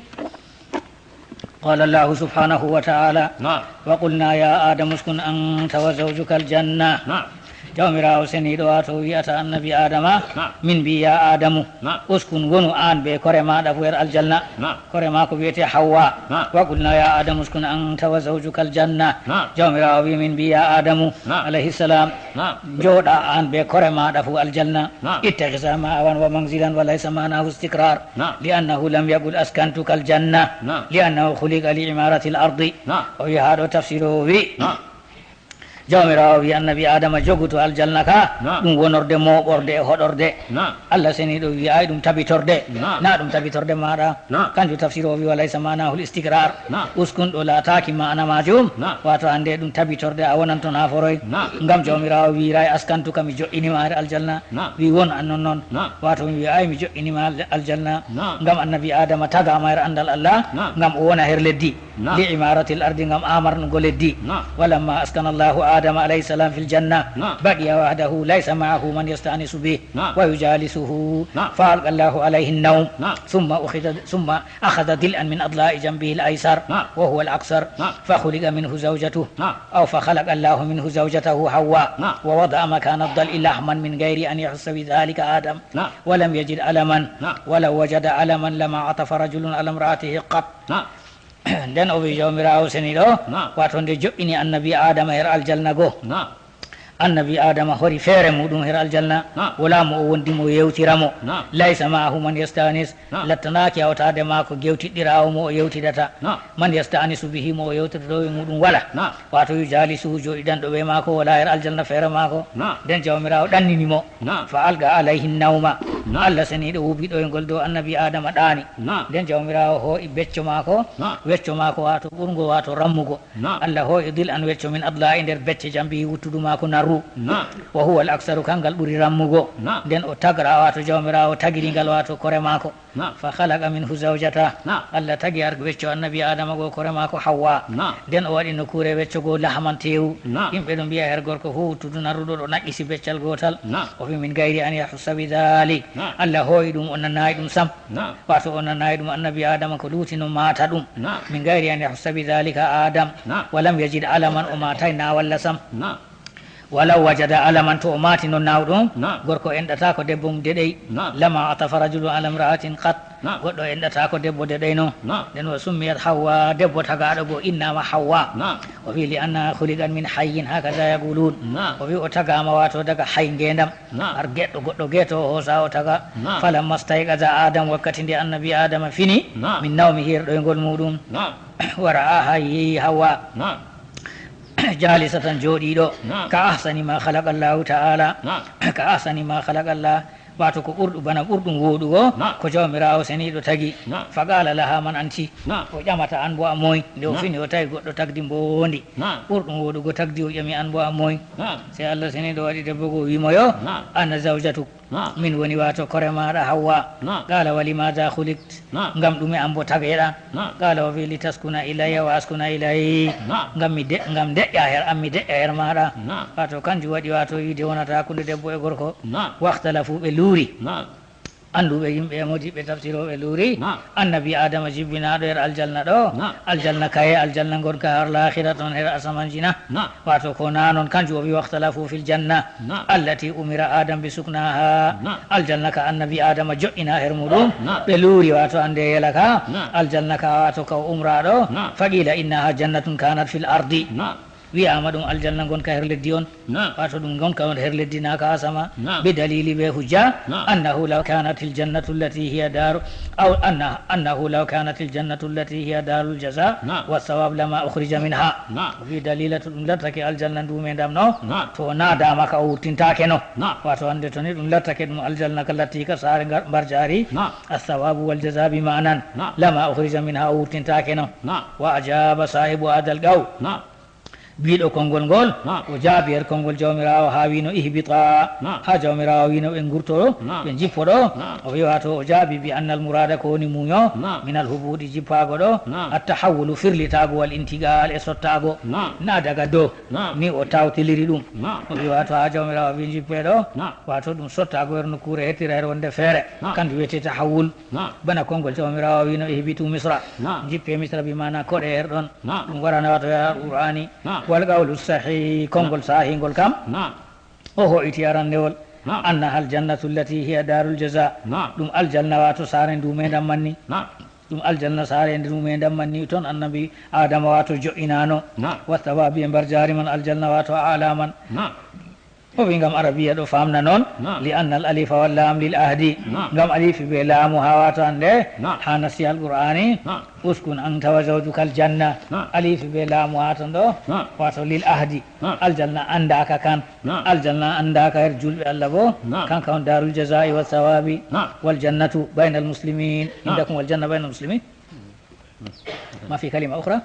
قال الله سبحانه وتعالى، نعم. وقلنا يا آدم اسكن أنت وزوجك الجنة. نعم. Jawmiraawo seniiɗo waato wi'ata annabi Aadama, نعم. Min mbi ya Aadamu, نعم. Uskun wonu aan be kore maaɗa fu her aljanna. نعم. Kore maako wi'ete Hawwa. نعم. Wa qulna ya Aadamu uskun anta wa zawjuka aljanna. نعم. Jawmiraawo wi min mbi ya Aadamu, نعم. Alayhi salam, نعم. Jooɗa aan be kore maaɗa fu aljanna. نعم. Ittakhidha ma'awan wa manzilan wa laysa ma'nahu istiqrar. نعم. Li annahu lam yaqul askantuka aljanna. نعم. Li annahu khuliqa li imarati al-ardi. نعم. O wi haa ɗo tafsir o wi. نعم. Jawmiraawo wi annabi Aadama joguto aljanna ka, نعم. Ɗum wonorde mooɓorde e hoɗorde. نعم. Allah seniiɗo wi ay ɗum tabitorde. نعم. Na ɗum tabitorde maaɗa. نعم. Kanjum tafsir o wi wa laysa ma'nahu al-istiqrar. نعم. Uskun ɗo laataaki maana maajum. نعم. Waato hannde ɗum tabitorde a wonan ton haa foroy. نعم. Ngam Jawmiraawo wi'iraay askantuka mi jo'ini ma her aljanna. نعم. Wi won an non non. نعم. Waato mi wi'aay mi jo'ini ma al-, aljanna. نعم. Ngam annabi Aadama tagaama her anndal Allah. نعم. Ngam o wona her leddi. نعم. Li imaratil ardi ngam amarnugo leddi. نعم. Walamma askana Allahu Aadama alayhi salam fil janna. نعم. Baqiya wahdahu laysa ma'ahu man yasta'nisu bih. نعم. Wa yujalisuhu. نعم. Fa alqa Allahu alayhi an-nawm. نعم. Thumma ukhidha, thumma akhadha dil'an min adla'i janbihi al-aysar. نعم. Wa huwa al-aqsar. نعم. Fa khuliqa minhu zawjatuhu. نعم. Aw fa khalaqa Allahu minhu zawjatahu Hawwa. نعم. Wa wada'a makana ad-dil'i lahman min ghayri an yahissa bi dhalika Adam. نعم. Wa lam yajid alaman. نعم. Wa law wajada alaman lama atafa rajulun ala imra'atihi qat. نعم. Nden o wi Jawmiraawo seniiɗo, Naam. waato nde jo'ini annabi Aadama her aljanna go. Naam. Annabi Aadama hori feere muuɗum her aljanna, Naam. walaa mo o wondi mo yewtira mo. Naam. Laysa ma'ahu man yasta'nis, Naam. lattanaaki hawtaade maako gewtiɗɗiraawo mo o yewtidata. Naam. Man yasta'nisu bihi mo o yewtidata e muuɗum walaa. Naam. Waato yujaalisuhu jooɗidanɗo bee maako walaa her aljanna feere maako. Naam. Nden Jawmiraawo ɗannini mo. Naam. Fa alqa alayhi nawma. Naam. Allah seniiɗo wubi ɗoyngol dow annabi Aadama ɗaani. Naam. Nden Jawmiraawo hoo'i becco maako, Naam. wecco maako waato ɓurngo waato rammugo. Naam. Allah hoo'i dil an wecco min adla'i nder becce jambi wuttudu maako narru. Naam. Wa huwa al aksaru kangal ɓuri rammugo. Naam. Nden o tagra waato Jawmiraawo tagiri ngal waato kore maako. Naam. Fa khalaqa minhu zawjata. Naam. Allah tagi har wecco annabi Aadama go kore maako Hawwa. Naam. Nden o waɗi nokkuure wecco go lahman teewu. Naam. Yimɓe ɗo mbi'a her gorko fuu wuttudu narruɗo ɗo naqqisi beccal gootal. Naam. O wi min gayri an yahussa bi dhalik. Naam. Allah hoo'i ɗum, o nanaay ɗum sam. Naam. Waato o nanaay ɗum annabi Aadama ko luuti no maata ɗum. Naam. Min gayri an yahussa bi dhalika Adam. Naam. Wa lam yajid alaman, o maataay naawalla sam. Naam. Walaw wajada alaman, to o maati non naawɗum, Naam. gorko enɗataako debbo mum deɗey. Naam. Lama atafa rajulun ala imra'atin qat. Naam. Goɗɗo enɗataako debbo deɗey non. Naam. Nden wa summiyat Hawwa, debbo tagaaɗo go innaama Hawwa. Naam. O wi li annaha khuliqat min hayyin, hakaza yaqulun. Naam. O wi o tagaama waato daga hay ngeendam. Naam. Har geɗɗo goɗɗo geeto o hoosa o taga. Naam. Falamma stayqaza Adam, wakkati nde annabi Adama fini. Naam. Min nawmihi, her ɗoyngol muuɗum. Naam. Wa ra'aha, yehi Hawwa. Naam. Jalisatan, jooɗiiɗo. Naam. Ka ahsani ma khalaqa Allahu ta'ala. Naam. Ka ahsani ma khalaqa Allah. Waato ko ɓurɗu bana ɓurɗum wooɗugo, Naam. ko Jawmiraawo seniiɗo tagi. Naam. Fa qala laha man anti. Naam. O ƴamata an bo a moy. Nde o Naam. fini o tawi goɗɗo tagdi mboondi. Naam. Ɓurɗum wooɗugo tagdi o ƴami an bo a moy. Naam. Sey Allah seniiɗo waɗi debbo go o wi mo yo, Naam. Ana zawjatuk. Naam. Min woni waato kore maaɗa Hawwa. Naam. Qala wa limadha khuliqt. Naam. Ngam ɗume an bo tageɗa? Naam. Qala o wi litaskuna ilayya wa askuna ilayk. Naam. Ngam mi de-, ngam deƴƴa her an mi deƴƴa her maaɗa. Naam. Waato kanjum waɗi waato yiide wonata hakkunde debbo e gorko. Naam. Wakhtalafu, ɓe luuri. Naam. Annduɓe yimɓe e modiɓɓe tafsirooɓe luuri. Naam. Annabi Adama jibbinaaɗo her aljanna ɗo. Naam. Aljanna kaye, aljanna ngonka har laahira ton her asamanji na. Naam. Waato ko na non kanjum o wi wakhtalafu fil janna. Naam. Allati umira Adam bi suknaha. Naam. Aljanna ka annabi Adama jo'ina her muɗum. Naam. Ɓe luuri waato ande yela ka. Naam. Aljanna ka waato ka o umraɗo. Naam. Faqila innaha jannatun kanat fil ardi. Naam. Wi'aama ɗum aljanna ngonka her leddi on. Naam. Waato ɗum ngonka on her leddi na ka asama. Naam. Bi dalili be hujja. Naam. Annahu law kanatil jannatu allati hiya daru, aw anna-, annahu law kanatil jannatu allati hiya darul jaza Naam. wa thawab lama ukhrija minha. Naam. O wi dalila to ɗum lattake aljanna ndume ndam no. Naam. To na dama ka o wurtintake no. Naam. Waato hande to ni ɗum lattake ɗum aljanna ka latti ka saare ngar-, mbarjaari. Naam. Athawabu wal jaza bi ma'nan. Naam. Lama ukhrija minha, o wurtintake no. Naam. Wa ajaba sahibu hadal qawl. Naam. Biiɗo konngol ngol, Naam. o jaabi her konngol Jawmiraawo haa wiino, "Ihbita." Naam. Haa Jawmiraawo wiino, "Ɓe ngurto ɗo, Naam. ɓe njippo ɗo." Naam. O wi waato o jaabi bi annal muraada ko woni muuyo, Naam. minal hubuuɗi jippaago ɗo, Naam. attahawwulu firlitaago wal intiqaal e sottaago. Naam. Na daga dow, Naam. ni o tawtiliri ɗum. Naam. O wi waato haa Jawmiraawo wi njippe ɗo, Naam. waato ɗum sottaago her nokkuure hettira her wonde feere. Naam. Kanjum wiyetee tahawwul. Naam. Bana konngol Jawmiraawo wiino, "Ihbitu Misra." Naam. Njippe Misra bi maana koɗe her ɗon. Naam. Ɗum warana waato yaa Qur'aani. Naam. Wal qawlu sahih, konngol Naam. sahihngol kam. Naam. O ho'iti arandewol. Naam. Annaha al jannatu allati hiya darul jaza. Naam. Ɗum aljanna waato saare ndumeendam manni. Naam. Ɗum aljanna saare ndumeendam manni ton annabi Adama waato jo'inaano. Naam. Wa thawabi e mbarjaari man aljanna waato a'la man. Naam. O wi ngam Arabiya ɗo famna noon, Naam. li anna al alifa wal lam lil ahdi. Naam. Ngam alifi be laamu haa waato hande, Naam. haa nasti Alqur'aani, Naam. "Uskun anta wa zawjuka al janna." Naam. Alifi be laamu haa ton ɗo, Naam. waato lil ahdi. Naam. Aljanna anndaaka kan. Naam. Aljanna anndaaka her julɓe Allah bo. Naam. Kanka on darul jazaa'i wa thawaabi. Naam. Wal jannatu baynal muslimin. Naam. Indakum wal janna baynal muslimin. Ma fi kalima ukhra.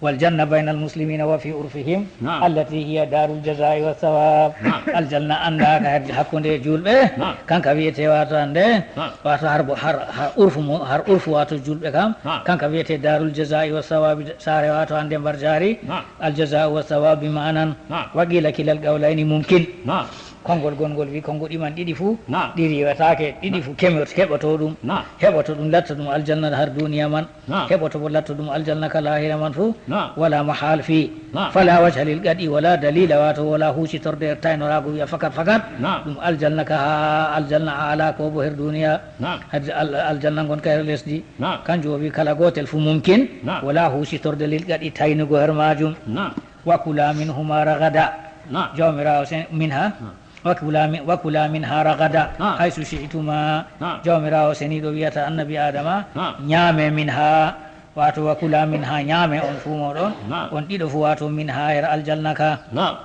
Wal janna baynal muslimina wa fi urfihim. Naam. Allati hiya darul jazaa'i wa thawab. Naam. Aljanna anndaaka her hakkunde julɓe. Naam. Kanka wiyete waato hande. Naam. Waato har bo, har, har urfu mo, har urfu waato julɓe kam. Naam. Kanka wiyete darul jazaa'i wa thawabi, saare waato hande mbarjaari. Naam. Al jazaa'u wa thawab bi ma'nan. Naam. Wa qila kilal qawlayni mumkin. Naam. Konngol gongol wi, konnguɗi man ɗiɗi fuu, Naam. ɗi riiwataake, ɗiɗi fuu kemot-, keɓoto ɗum. Naam. Heɓoto ɗum, latta ɗum aljanna har duniya man. Naam. Heɓoto bo latta ɗum aljanna ka laahira man fuu. Naam. Wala mahal fii. Naam. Fala wajha lil qat'i wala dalila, waato wala huusitorde e taynoraago wi'a fakat fakat. Naam. Ɗum aljanna ka haa aljanna aala ko bo her duniya. Naam. Al-, al-, aljanna ngon ka her lesdi. Naam. Kanjum o wi kala gootel fuu mumkin. Naam. Wala huusitorde lil qat'i taynugo her maajum. Naam. Wa kula minhuma ragada. Naam. Jawmiraawo sen-, minha. Naam. Wa kula mi-, wa kula minha ragada. Naam. Haysu shi'tuma. Naam. Jawmiraawo seniiɗo wi'ata annabi Adama, Naam. "Nyaame minha." Waato wa kula minha, nyaame on fuu mooɗon. Naam. On ɗiɗo fuu, waato minha her aljanna ka. Naam.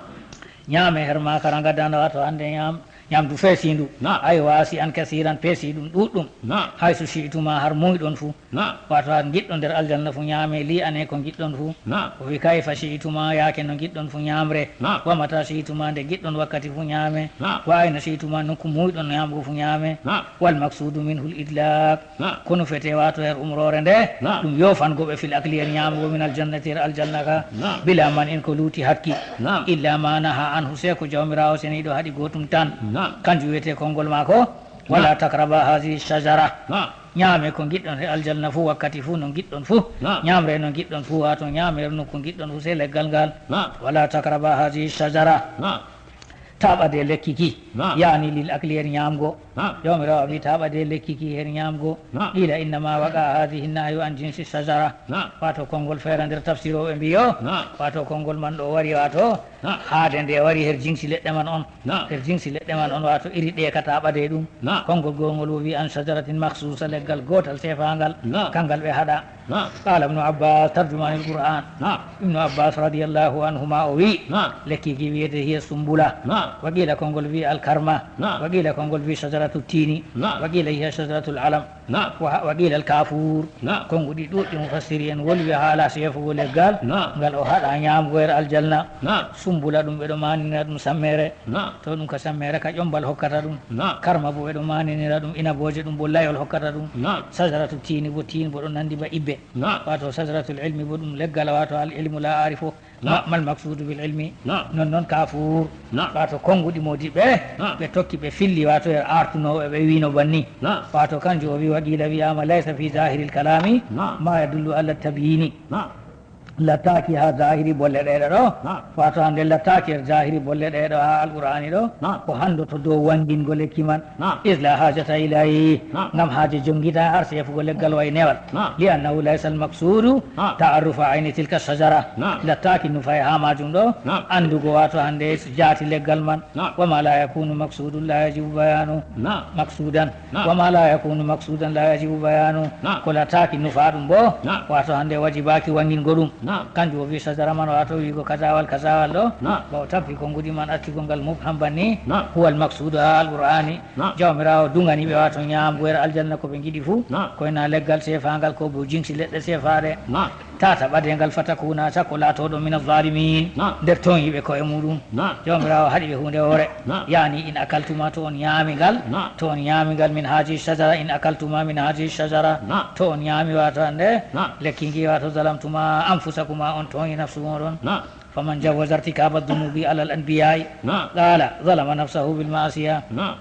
Nyaame her maaka ragadan, waato hande nyaam-, nyaamdu feesiindu. Naam. Ay wasi'an kasiran, peesiiɗum ɗuuɗɗum. Naam. Haysu shi'tuma, har muuyɗon fuu. Naam. Waato haa ngiɗɗon nder aljanna fuu nyaame, lii'ane ko ngiɗɗon fuu. Naam. O wi, "Kayfa shi'tuma, yaake no ngiɗɗon fuu nyaamre. Naam. Wa mata shi'tuma, nde ngiɗɗon wakkati fuu nyaame. Naam. Wa ayna shi'tuma, nokku muuyɗon nyaamugo fuu nyaame." Naam. Wal maqsudu minhul idlaq. Naam. Ko nufete waato her umroore nde, Naam. ɗum yoofango ɓe fil akli her nyaamugo min aljannati her aljanna ka. Naam. Bila man'in ko luuti hakki. Naam. Illa ma naha anhu, sey ko Jawmiraawo seniiɗo haɗi gootum tan. Naam. Kanjum wiyete konngol maako. Wala Naam. taqraba hazihi shajara. Naam. Nyaame ko ngiɗɗon he aljanna fuu, wakkati fuu no ngiɗɗon fuu. Naam. Nyaamre no ngiɗɗon fuu, waato nyaame nokku ngiɗɗon fuu, sey leggal ngal. Naam. Wala taqraba hazihi shajara. Naam. Taa ɓadee lekki ki. Naam. Yaani lil akli her nyaamgo. Naam. Jawmiraawo wi taa ɓadee lekki ki her nyaamgo. Naam. Qila innama waqa hazihi nahyu an jinsi shajara. Naam. Waato konngol feere nder tafsirooɓe mbi'o. Naam. Waato konngol man ɗo wari waato Naam. Haade nde wari her jinsi leɗɗe man on. Naam. Her jinsi leɗɗe man on, waato iri ɗe ka taa ɓadee ɗum. Naam. Konngol gongol o wi an shajaratin makhsusa, leggal gootal seefaangal. Naam. Kanngal ɓe haɗa. Naam. Qala Ibnu Abbas, tarjumanil Qur'an. Naam. Ibnu Abbas radiyallahu anhuma o wi, Naam. Lekki ki wiyete hiya sumbula. Naam. Wa qila konngol wi al karma. Naam. Wa qila konngol wi shajaratu tini. Naam. Wa qila hiya shajaratul alam. Naam. Wa, wa qila al kafur. Naam. Konnguɗi ɗuuɗɗi mufassiri'en wolwi haala seefugo leggal. Naam. Ngal o haɗa nyaamugo her aljanna. Naam. Sumbula ɗum ɓe ɗo maninira ɗum sammeere. Naam. To ɗum ka sammeere ka ƴombal hokkata ɗum. Naam. Karma bo ɓe ɗo maninira ɗum inabooje, ɗum bo layol hokkata ɗum. Naam. Shajaratu tini bo, tin bo ɗo nandi ba ibbe. Naam. Waato shajaratul ilmi bo ɗum leggal, waato al ilmu la arifo. Naam. Ma-, mal maqsudu bil ilmi. Naam. Non non kafur. Naam. Waato konnguɗi moodiɓɓe, Naam. ɓe tokki ɓe filli, waato e artunooɓe ɓe wiino banni. Naam. Waato kanjum o wi wa qila wi'ama laysa fi zahiril kalami Naam. ma yadullu ala tabyini. Naam. Lattaaki haa zahiri bolle ɗe ɗo. Naam. Waato hande lattaaki her zahiri bolle ɗe ɗo haa Alqur'aani ɗo. Naam. Ko handoto dow wangingol lekki man. Naam. Is la hajata ilayhi. Naam. Ngam haaje jongita har seefugo leggal way newal. Naam. Li annahu laysa al maqsudu Naam. ta'arrufa ayni tilka shajara. Naam. Lattaaki nufay haa maajum ɗo. Naam. Anndugo waato hande jaati leggal man. Naam. Wa ma la yakunu maqsudan la yajibu bayanu. Naam. Maqsudan. Naam. Wa ma la yakunu maqsudan la yajibu bayanu. Naam. Ko lattaaki nufaa ɗum bo. Naam. Waato hande wajibaaki wangingo ɗum. Naam. Kanjum o wi shajara man waato wiigo kazawal kazawal ɗo. Naam. Ba o tabbi konnguɗi man accugol ngal mubham banni. Naam. Huwal maqsudu haa Alqur'aani. Naam. Jawmiraawo duŋani ɓe waato nyaamgo her aljanna ko ɓe ngiɗi fuu. Naam. Ko ena leggal seefaangal ko bo jinsi leɗɗe seefaaɗe. Naam. Tata ɓadee ngal fatakuna, sakko laatooɗo mina zalimin. Naam. Nder tooñiiɓe ko'e muuɗum. Naam. Jawmiraawo haɗi ɓe huunde woore. Naam. Yaani in akaltuma, to on nyaami ngal. Naam. To on nyaami ngal min haji shajara, in akaltuma min haji shajara. Naam. To on nyaami waato hande. Naam. Lekki ngi waato zalamtuma anfusakuma, on tooñi nafsu mooɗon. Naam. Faman jawaza irtikaba dhunubi ala al anbiya'i. Naam. Qala zalama nafsahu bil ma'asiya. Naam.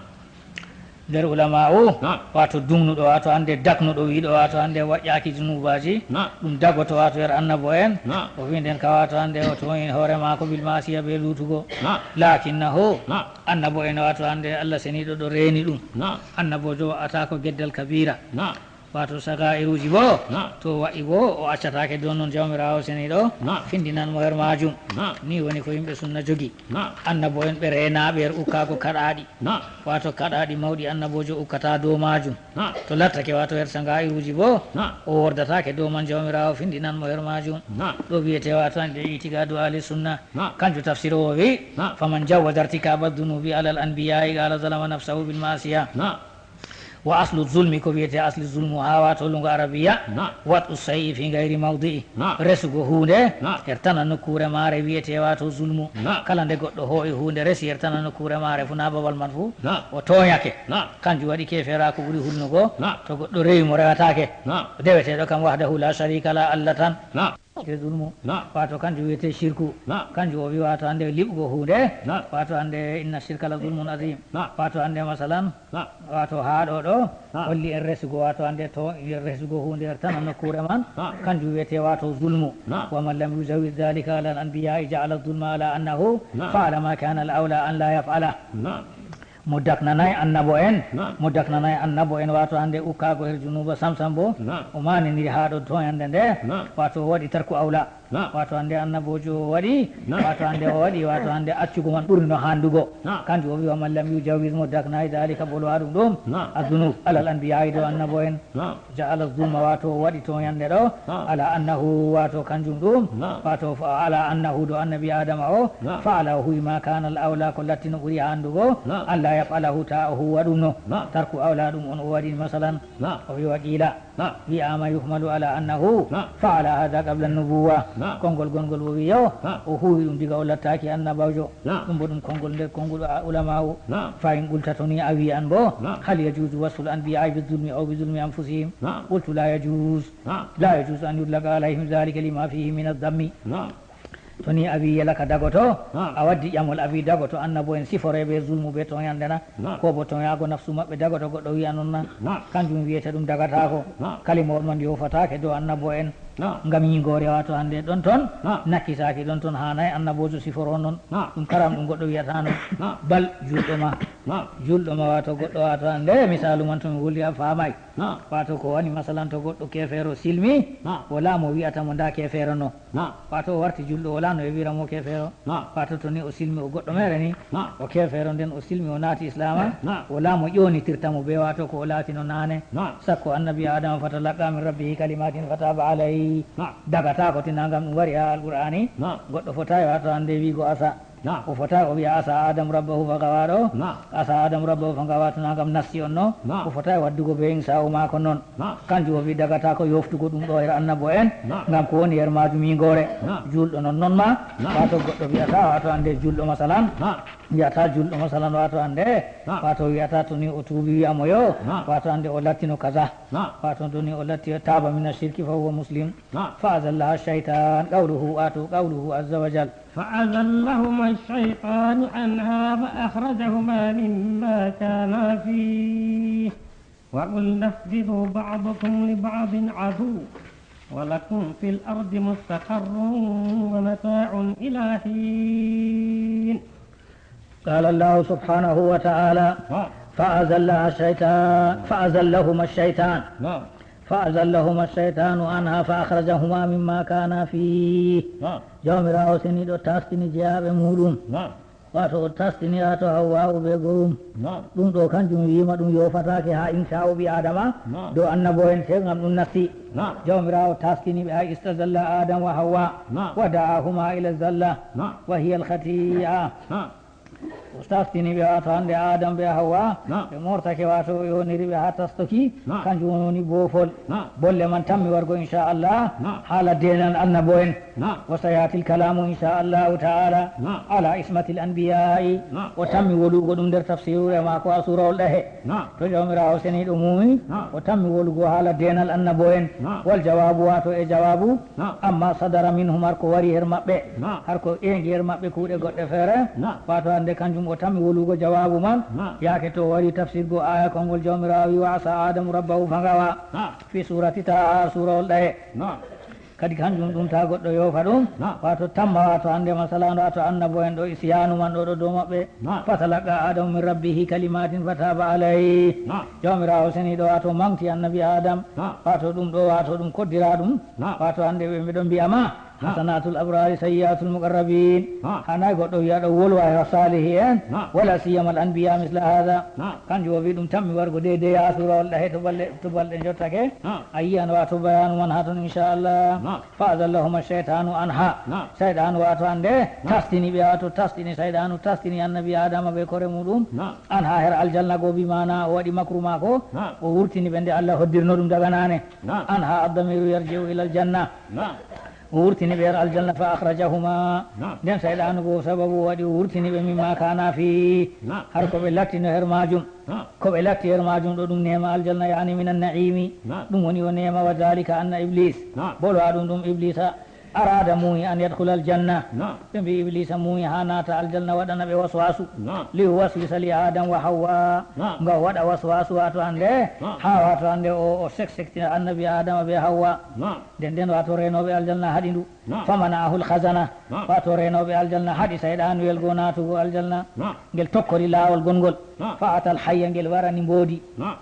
Nder ulama'u, Naam. waato duŋnuɗo, waato hande daknuɗo, wiiɗo, waato hande waƴƴaaki junubaaji, Naam. ɗum dagoto, waato her annabo en. Naam. O wi nden ka waato hande o tooñi hoore maako bil ma'asiya be luutugo. Naam. Lakinnahu, Naam. annabo en, waato hande Allah seniiɗo ɗo reeni ɗum. Naam. Annaboojo wa'ataako geddal kabira. Naam. Waato saga'iruuji bo, Naam. to wa'i bo, o accataake dow non Jawmiraawo seniiɗo. Naam. Findinan mo her maajum. Naam. Ni woni ko yimɓe sunna jogi. Naam. Annabo en ɓe reenaaɓe her ukkaago kaɗaaɗi. Naam. Waato kaɗaaɗi mawɗi annaboojo ukkata dow maajum. Naam. To lattake waato her saga'iruuji bo, Naam. o wordataake dow man Jawmiraawo findinan mo her maajum. Naam. Ɗo wiyete waato hande itikadu ahli sunna. Naam. Kanjum tafsiroowo wi, Naam. Faman jawaza irtikaba dhunubi ala al anbiya'i qala zalama nafsahu bil ma'asiya. Naam. Wa aslu zulmi, ko wiyete asli zulmu haa waato luŋngo arabiya. Naam. Wad'u shay'i fi ghayri mawdi'i. Naam. Resugo huunde Naam. her tana nokkuure maare wiyete waato zulmu. Naam. Kala nde goɗɗo hoo'i huunde resi her tana nokkuure maare fuu naa babal man fuu, Naam. o tooñake. Naam. Kanjum waɗi keeferaaku ɓuri hulnugo Naam. to goɗɗo rewi mo rewataake. Naam. Deweteeɗo kam wahdahu la sharika lah, Allah tan. Naam. Wiyetee zulmu. Naam. Wato kanjum wiyetee shirku. Naam. Kanjum o wi wato hande liɓugo hunde. Naam. Wato hande inna shirka la zulmun azim. Naam. Wato hande masalan, naam, wato haa ɗo ɗo, naam, holli en resugo wato hande to en resugo hunde er tan nokkure man. Naam. Kanjum wiyetee wato zulmu. Naam. Wa man lam yujawiz dhalika ala al anbiya'i ja'ala zulma ala annahu, naam, fa'ala ma kana al awla an la yaf'ala. Naam. Mo daknanay annabo en, naam, mo daknanay annabo en wato hande ukkago her junuba samsam bo, naam, o maniniri haa ɗo toyande nde, naam, wato o waɗi tarku awla. Naam. Wato hande annabojo o waɗi, naam, wato hande o waɗi, wato hande accugo man ɓuri no handugo. Naam. Kanjum o wi wa man lam yujawiz, mo daknay dhalika, bolwa ɗum ɗum, naam, azunub alal anbiya'i, dow annabo en. Naam. Ja'ala zulma, wato o waɗi toyande ɗo, naam, ala annahu, wato kanjum ɗum, naam, wato fa-, ala annahu, dow annabi Adama o, naam, fa'ala, o huwi ma kana al awla, ko lattino ɓuri handugo, naam, an la yaf'alahu, ta o huwa ɗum no. Naam. Tarku awla ɗum on o waɗi masalan, naam, o wi wa qila. Naam. Wi'ama yuhmalu ala annahu, naam, fa'ala hadha qabla an-nubuwwa. Naam. Konngol gongol o wi'o, naam, o huwi ɗum diga o lattaki annabajo. Naam. Ɗum bo ɗum konngol nder konngol a-, ulama'u. Naam. Fa in qulta, to ni a wi'an bo, naam, hal yajuzu wasful anbiya'i bi zulmi aw bi zulmi anfusihim? Naam. Qultu la yajuz. Naam. La yajuz an yutlaqa alayhim dhalika lima fihi min adh-dhammi. Naam. To ni a wi yelaka dagoto, naam, a waddi ƴamol a wi dagoto annabo en sifore be zulmu be toyande na, naam, ko bo toyago nafsu maɓɓe dagoto goɗɗo wi'a non na, naam, kanjum wiyete ɗum dagatako. Naam. Kalimawol man yofataake dow annabo en. Naam. Ngam yingore wato hande ɗon ton, naam, nakkisaki ɗon ton, hanay annabojo siforo non. Naam. Ɗum karam ɗum goɗɗo wi'ata non. Naam. Bal julɗo ma. Naam. Julɗo ma wato goɗɗo wato hande misalu man to mi wuli a famay. Naam. Wato ko wani masalan to goɗɗo kefero silmi, naam, wala mo wi'ata mo nda kefero no. Naam. Wato o warti julɗo, wala no e wira mo kefero. Naam. Wato to ni o silmi o goɗɗo mere ni, naam, o kefero nden o silmi o naati islama, naam, wala mo ƴonitirta mo be wato ko o laatino nane. Naam. Sakko annabi Adama fatalaqqa min rabbihi kalimatin fataba alayhi. Naam. Dagata ko tina ngam ɗum wari ha alqur'ani. Naam. Goɗɗo fotai wato hande wigo asa. Naam. O fotai o wi'a asa Adam rabbahu fagawa ɗo. Naam. Asa Adam rabbahu fagawa tuna ngam nasti on no. Naam. O fotai waddugo be insa'u mako non. Naam. Kanjum o wi dagata ko yoftugo ɗum ɗo her annabo en. Naam. Ngam ko woni her majum yingore. Naam. Julɗo non non ma. Naam. Wato goɗɗo wi'ata wato hande julɗo masalan. Naam. Wi'ata julɗo masalan wato hande. Naam. Wato wi'ata to ni o tuubi wi'a mo yo. Naam. Wato hande o lattino kaza. Naam. Wato to ni o latti taba mina shirki fa huwa muslim. Naam. Fa azallaha shaytan, qawluhu, wato qawluhu azza wa jal. فأزلهما الشيطان عنها فأخرجهما مما كانا فيه وقلنا اهبطوا بعضكم لبعض عدو ولكم في الأرض مستقر ومتاع إلى حين. قال الله سبحانه وتعالى، نعم. فأزلها الشيطان، فأزلهما الشيطان. نعم. فأزلهما الشيطان عنها فأخرجهما مما كانا فيه. Naam. Jawmiraawo seniiɗo taskini jeyaaɓe muuɗum. Naam. Waato o tastini waato Hawwa'u bee gorum. Naam. Ɗum ɗo kanjum wi'ima ɗum yoofataake haa insha'u ɓii Aadama. Naam. Dow annabo'en sey ngam ɗum nasti. Naam. Jawmiraawo taskini ɓe haa istazalla Aadama wa Hawwa. Naam. Wa da'ahuma ila zalla. Naam. Wa hiya al-khati'a. Naam. O tastini ɓe, waato hande Adam be Hawwa, naam, ɓe mortake, waato o yoniri ɓe haa tastoki, naam, kanjum woni boofol. Naam. Bolle man tammi wargo, insha Allah, naam, haala deenal annabo'en. Naam. Wa sayatil kalamu, insha Allahu ta'ala, naam, ala ismatil anbiya'i. Naam. O tammi wolugo ɗum nder tafsirure maako haa suurawol Ɗahe. Naam. To Jawmiraawo seniiɗo muumi, naam, o tammi wolugo haala deenal annabo'en. Naam. Wal jawaabu, waato e jawaabu, naam, amma sadara minhum, har ko wari her maɓɓe. Naam. Har ko eegi her maɓɓe kuuɗe goɗɗe feere. Naam. Waato hande kanjum o tammi wolugo jawaabu man. Naam. Yaake to o wari tafsirgo aaya konngol Jawmiraawo wi, "Wa asa Adamu rabbahu fagawa." Naam. Fi suurati Taha, suurawol Ɗahe. Naam. Kadi kanjum ɗum taa goɗɗo yoofa ɗum. Naam. Waato tamma, waato hande masalan, waato annabo'en ɗo, isyanu man ɗo, ɗo dow maɓɓe. Naam. Fatalaqa Adamu min rabbihi kalimatin fataba alayhi. Naam. Jawmiraawo seniiɗo waato maŋgti annabi Adam. Naam. Waato ɗum ɗo, waato ɗum koddira ɗum. Naam. Waato hande ɓe, ɓe ɗon mbi'a ma, naam, hasanatul abrari sayyi'atul muqarrabin. Naam. Hanay goɗɗo wi'a ɗo wolwa e salihi en. Naam. Wala siyamal anbiya misla hada. Naam. Kanjum o wi ɗum tammi wargo deydey haa suurawol Ɗahe to balɗe, to balɗe njottake. Naam. A yi'an waato bayanu man haa ton, insha Allah. Naam. Fa azallahuma shaytanu anha. Naam. Shaytanu waato hande, naam, tastini ɓe, waato tastini, shaytanu tastini annabi Adama be kore muɗum. Naam. Anha her aljanna go, bi maana o waɗi makru maako. Naam. O wurtini ɓe nde Allah hoddirno ɗum daga naane. Naam. Anha ad-damiru yarji'u ila aljanna. Naam. O wurtini ɓe her aljanna, fa akhrajahuma. Naam. Nden shaytanu go sababu o waɗi o wurtini ɓe mimma kana fi. Naam. Har ko ɓe lattino her majum. Naam. Ko ɓe latti her majum ɗo ɗum neema aljanna, yani minan na'imi. Naam. Ɗum woni o neema, wa dhalika anna Iblis. Naam. Bolo aɗum ɗum Iblisa. أراد muuyi أن يدخل الجنة. Naam. Ɓe mbi Ibliisa muuyi haa naata aljanna, waɗana ɓe waswaasu. Naam. ليوسوس لآدم وحواء. Naam. Ngam waɗa waswaasu, waato hannde, naam, haa waato hannde o, o sek-, sektina annabi Aadama bee Hawwa. Naam. Nden nden waato reenooɓe aljanna haɗi ndu. Naam. فمنعه الخزنة. Naam. Waato reenooɓe aljanna haɗi sayɗaanuyel go naatugo aljanna. Naam. Ngel tokkori laawol gongol. Naam. فأتى الحية, ngel warani mboodi. Naam.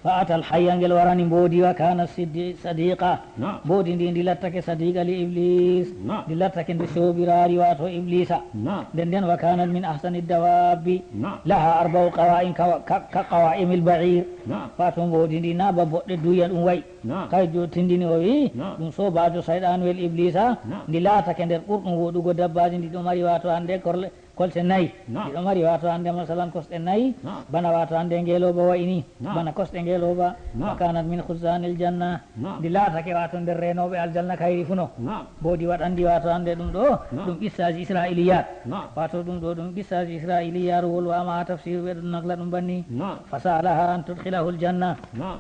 فأتى الحية, ngel warani mboodi, وكانت صدي-، صديقة. Naam. Mboodi ndi, ndi lattake sadiqa li Iblis. Naam. Ndi lattake nde soobiraari, waato Iblisa. Naam. Nden nden, وكانت من أحسن الدواب. Naam. لها أربع قوائم كو-، ك-، كقوائم البعير. Naam. Waato mboodi ndi na ba boɗɗe duya ɗum wayi. Naam. Kay jo tindini o wi, naam, ɗum soobaajo sayɗanuwel Iblisa, naam, ndi laatake nder ɓurɗum woɗugo dabbaaji, ndi ɗo mari waato hande korle, kolte nayi. Naam. Ndi ɗo mari waato hande masalan kosɗe nayi, naam, bana waato hande ngeelooba wa'i ni, naam, bana kosɗe ngeelooba. Naam. وكانت من خزان الجنة. Naam. Ndi laatake waato nder reenooɓe aljanna kayri funo. Naam. Mboodi waɗandi waato hande ɗum ɗo, naam, ɗum qissaaji Isra'iliyat. Naam. Waato ɗum ɗo ɗum qissaaji Isra'iliyat wolwaama haa tafsiru ɓe ɗon nagla ɗum banni. Naam. فسألها أن تدخله الجنة. Naam.